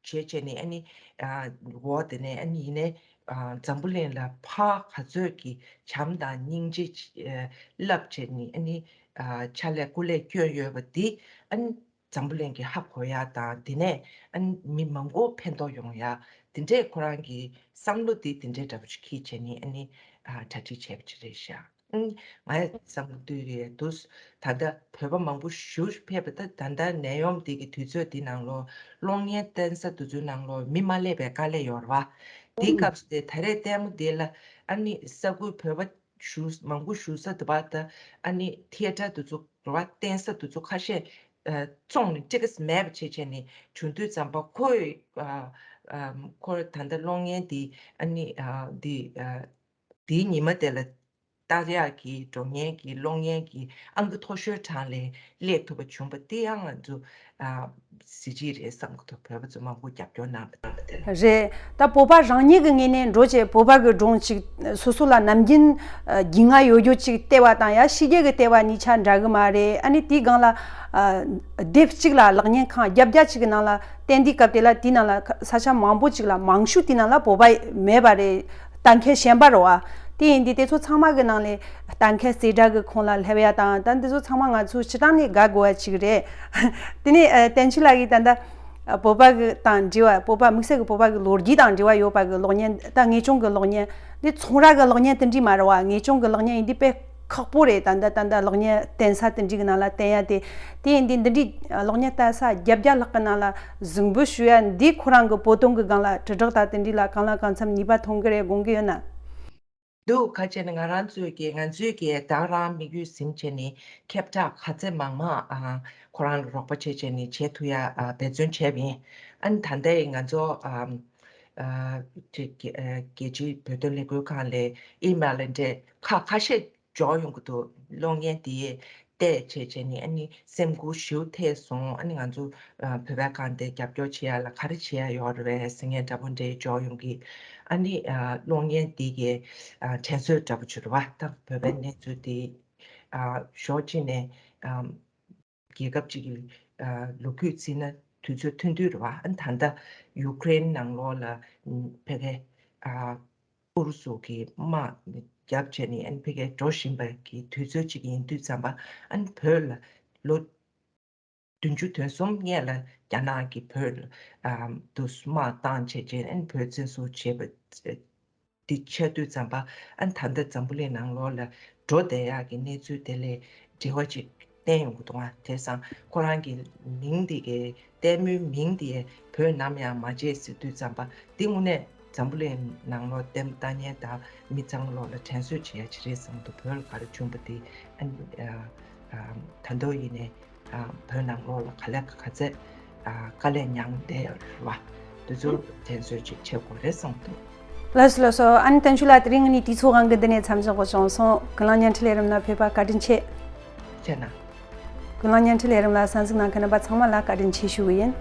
བྱས་བྱས་ནས་ཨ་ནི་ཨ་འོ་དེ་ནས་ཨ་ནི་ཡིན་ནའི་ཨ་འཛམ་བུ་གླིང་ལ་ཕར་ག་ཚོད་ཀྱི་བྱམས་དང་སྙིང་རྗེ་ཨ་བསླབ་བྱས་ནས་ཨ་ནི་ཨ་ཕྱག་ལས་སྐུ་ལས་བསྐྱོན་ཡོད་པ་འདི་ཨ་ནི་འཛམ་བུ་གླིང་གི་ཧ་གོ་ཡ་དང་དེ་ནས་ཨ་ནི་མི་མང་པོ་ཕན་ཐོགས་ཡོང་ཡ་དེ་འདྲས་ཁོ་རང་གི་བསམ་བློ་འདི་དེ་འདྲས་འདྲ་པོ་ཅིག་འཁྱེར་བྱས་ནས་ཨ་ནི་ཨ་གྲ་སྒྲིག་བྱས་པ་ཅིག་རེད་ཤག་ཨང་། ང་ཡང་བསམ་བློ་བཏོན་ཡོད་འདུག་ད་ལྟ་བོད་པ་མང་པོ་ཞིག་ཕེབས་པ་ད་ད་ལྟ་ནད་ཡམས་འདི་གི་དུས་ཚོད་འདི་ནང་ལོ་གློག་བརྙན་བསྟན་ས་དེ་ཚོའི་ནང་ལོ་མི་མ་སླེབས་པའི་དཀའ་ལས་ཡོད་རེད་བ། དེའི་ཨང་། སྐབས་སུ་དེ་ད་རེས་ལྟད་མོ་འདི་ལ་ཨ་ནི་ས་ཁུལ་བོད་པ་བཞུགས་མང་པོ་བཞུགས་ས་དེ་བ་ད་ཨ་ནི་ཐི་ཡ་ཊར་དེ་ཚོ་རེད་བ། བསྟན་ས་དེ་ཚོ་ཁ་ཤས་ཨ་བཙོངས་ནས་ཊི་ཀེ་ཊི་མེད་པ་བྱས་བྱས་ནས་བྱུང་དུས་ཙམ་པ་ཁོས་ཨ་ ཨ་ཁོར་ད་ལྟ་གློག་བརྙན་འདི་ཨ་ནི་ཨ་འདི་ཨ་འདིའི་ཉི་མ་དེ་ལ་ལྟ་ཡག་གི་འགྲོ་མཁན་གྱི་གློག་བརྙན་གྱི་ཨང་ཀི་མཐོ་ཤོས་གྲངས་ལས་སླེབས་ཐུབ་པ་བྱུང་བ་དེ་ཡང་ང་ཚོ་ཨ་གཟི་བརྗིད་རེད་བསམ་གྱི་འདུག་བོད་པ་ཚོ་མང་པོ་རྒྱབ་སྐྱོར་གནང་བ་དང་། རེད། ད་བོད་པ་རང་ཉིད་ཀྱི་ངོས་ནས་འགྲོ་བྱས་བོད་པ་གི་སྒྲུང་ཅིག་སོ་སོ་ལ་ནམ་རྒྱུན་རྒྱུས་མངའ་ཡོད་རྒྱུ་ཅིག་བལྟས་པ་དང་ཡ་ཕྱི་རྒྱལ་གྱི་བལྟས་པ་གཉིས་ཆ་འདྲ་གི་མ་རེད། ཨ་ནི་དེའི་སྒང་ལ་ཨ་སྡེབ་གཅིག་ལ་ལག་བརྙན་ཁང་བརྒྱད་བརྒྱ་ཅིག་གི་ནང་ལ་བསྟན་དུས་སྐབས་དེ་ལ་དེའི་ནང་ལ་ས་ཆ་མང་པོ་ཅིག་ལ་མང་ཤོས་དེའི་ནང་ལ་བོད་པ་མེད་པ་རེད། ལྟ་མཁན་གཞན་པ་རེད་བ། དེ་ཡིན་དུས་དེ་ཚོ་ཚང་མ་གི་ནང་ལས་ལྟ་མཁན་གསལ་བསྒྲགས་གི་ཁོངས་ལ་སླེབས་ཡ་དང་ད་འདི་ཚོ་ཚང་མ་ང་ཚོ་སྤྱི་བཏང་ནས་དགའ་དགོས་པ་ཅིག་རེད། དེ་ནས་ཨ་བསྟན་ཆོས་ལགས་ཀྱིས་ད་ལྟ་ཨ་བོད་པ་གི་དང་འབྲེལ་བ་བོད་པ་དམིགས་བསལ་གྱི་བོད་པ་གི་ལོ་རྒྱུས་དང་འབྲེལ་བ་ཡོད་པ་གི་གློག་བརྙན་ད་ངེས་སྐྱོན་གི་གློག་བརྙན་འདི་ཚོང་ར་གི་གློག་བརྙན་དེ་འདྲས་མ་རེད་བ། ངེས་སྐྱོན་གི་གློག་བརྙན་ཡིན་དུས་དཔེ་ཁག་པོ་རེད། ད་ལྟ་ད་ལྟ་གློག་བརྙན་བསྟན་ས་དེ་འདྲས་གི་ནང་ལ་བསྟན་ཡ་དེ། དེ་ཡིན་དུས་འདི་འདྲས་གློག་བརྙན་ལྟ་ས་བརྒྱད་བརྒྱ་ལྷག་གི་ནང་ལ་གཟིགས་འབུལ་ཞུ་ཡ་འདི་ཁོ་རང་གི་བོད་དོན་གི་སྒང་ལ་དྲིལ་བསྒྲགས་དང་དེ་འདྲས་ལ་གང་ལ་གང་འཚམ་ནུས་པ་ཐོན་གི་རེད་དགོངས་ཀྱི་ཡོད་ན། འདུག་ག་བྱས་ནས་ང་རང་ཚོས་ཀྱིས་ང་ཚོས་ཀྱིས་ད་རང་དམིགས་ཡུལ་ཟིན་བྱས་ནས་ཁྱབ་བསྒྲགས་ག་ཚད་མང་མང་ཨ་ཁོ་རང་ལ་རོགས་པ་བྱས་བྱས་ནས་བྱེད་ཐུབ་ཡ་ཨ་འབད་བརྩོན་བྱས་པ་ཡིན། ཨ་ནི་ད་ལྟའི་ང་ཚོ་ཨ་ཨ་ཅིག་གི་ཨ་རྒྱལ་སྤྱིའི་བོད་དོན་ལས་འགུལ་ཁང་ལས་ཨི་མེལ་འདྲ་ཁ་ཁ་ཤས་འབྱོར་ཡོང་གི་འདུག་གློག་བརྙན་དེ་བལྟས་བྱས་བྱས་ནས་ཨ་ནི་སེམས་འགུལ་ཞེ་པོ་ཐེབས་སོང་། ཨ་ནི་ང་ཚོ་ཨ་བོད་པའི་སྒང་དེ་རྒྱབ་སྐྱོར་བྱེད་ཡ་ལ་ག་རེ་བྱེད་ཡ་ཡོད་རེད་པས་ཟེར་མཁན་འདྲ་པོ་འདྲའི་འབྱོར་ཡོང་གི། ཨ་ནི་ཨ་གློག་བརྙན་དེ་གའི་ཨ་དྲན་གསོ་འདྲ་པོ་ཅིག་རེད་པ། ད་བོད་པའི་གནས་ཚུལ་དེ་ཨ་ཕྱོགས་གཅིག་ནས་ཨ་རྒྱལ་ཁབ་ཅིག་གི་ཨ་ལོ་རྒྱུས་བརྩིས་ན་དུས་ཚོད་ཐུང་ཐུང་རེད་པ། ཨ་ནི་ད་ལྟ་ཡུ་ཀེ་རེན་ནང་ལོགས་ལ་ཕ་གི་ཨ་ཨུ་རུ་སུ་གིས་དམག་བརྒྱབ་བྱས་ནས་ཨ་ནི་ཕ་གིར་འགྲོ་བཞིན་པ་གི་དུས་ཚོད་ཅིག་ཡིན་དུས་ཙམ་པ། ཨ་ནི་བོད་ལ་ལོ་བདུན་ཅུ་དོན་གསུམ་སྔོན་ལ་རྒྱ་ནག་གིས་བོད་ལ་ཨ་དུ་དམག་བཏང་བྱས་རྗེས་ཨ་ནི་བོད་བཙན་བཟུང་བྱས་པ་འདི་ཆགས་དུས་ཙམ་པ། ཨ་ནི་ད་ལྟ་འཛམ་བུ་གླིང་ནང་ལོགས་ལ་འགྲོ་བསྡད་ཡག་གི་གནས་ཚུལ་དེ་ལས་འབྲེལ་བ་ཅིག་བསྟན་ཡོང་གི་འདུག་ཨ། དེང་སང་ཁོ་རང་གི་མིང་དེ་གའི་ལྟད་མོའི་མིང་དེ་བོད་ནམ་ཡང་མ་བརྗེད་ཟེར་དུས་ཙམ་པ། འདི་དངོས་གནས་འཛམ་བུ་གླིང་ནང་ལོགས་ལྟད་མོ་ལྟ་མཁན་དང་མི་ཚང་ལོགས་ལ་དྲན་གསོ་བྱེད་ཡ་ཅིག་རེད་བསམ་གྱི་འདུག་བོད་ལ་ག་རེ་བྱུང་པ་དེ་ཨ་ནི་ཨ་ཨ་ད་དུང་ཡིན་ནའི་ཨ་བོད་ནང་ལོགས་ལ་ག་ལེ་ག་ཚད་ཨ་དཀའ་ལས་མྱངས་བསྡད་ཡོད་རེད་པ། དེ་ཚོ་དྲན་གསོ་ཅིག་བྱེད་དགོས་རེད་བསམ་གྱི་འདུག་ལགས་སོ་ལགས་སོ། ཨ་ནི་བསྟན་ཆོས་ལགས་དེ་རིང་ངས་དུས་ཚོད་དབང་གིས་འདི་ནས་མཚམས་འཇོག་དགོས་བྱུང་སོང་། ཀུན་གླེང་བརྙན་འཕྲིན་ལས་རིམ་ནང་ཕེབས་པ་བཀའ་དྲིན་ཆེ། ཆེ་ན། ཀུན་གླེང་བརྙན་འཕྲིན་ལས་རིམ་ལ་གསན་གཟིགས་གནང་མཁན་རྣམ་པ་ཚང་མ་ལ་བཀའ་དྲིན་ཆེ་ཞུ་གི་ཡིན།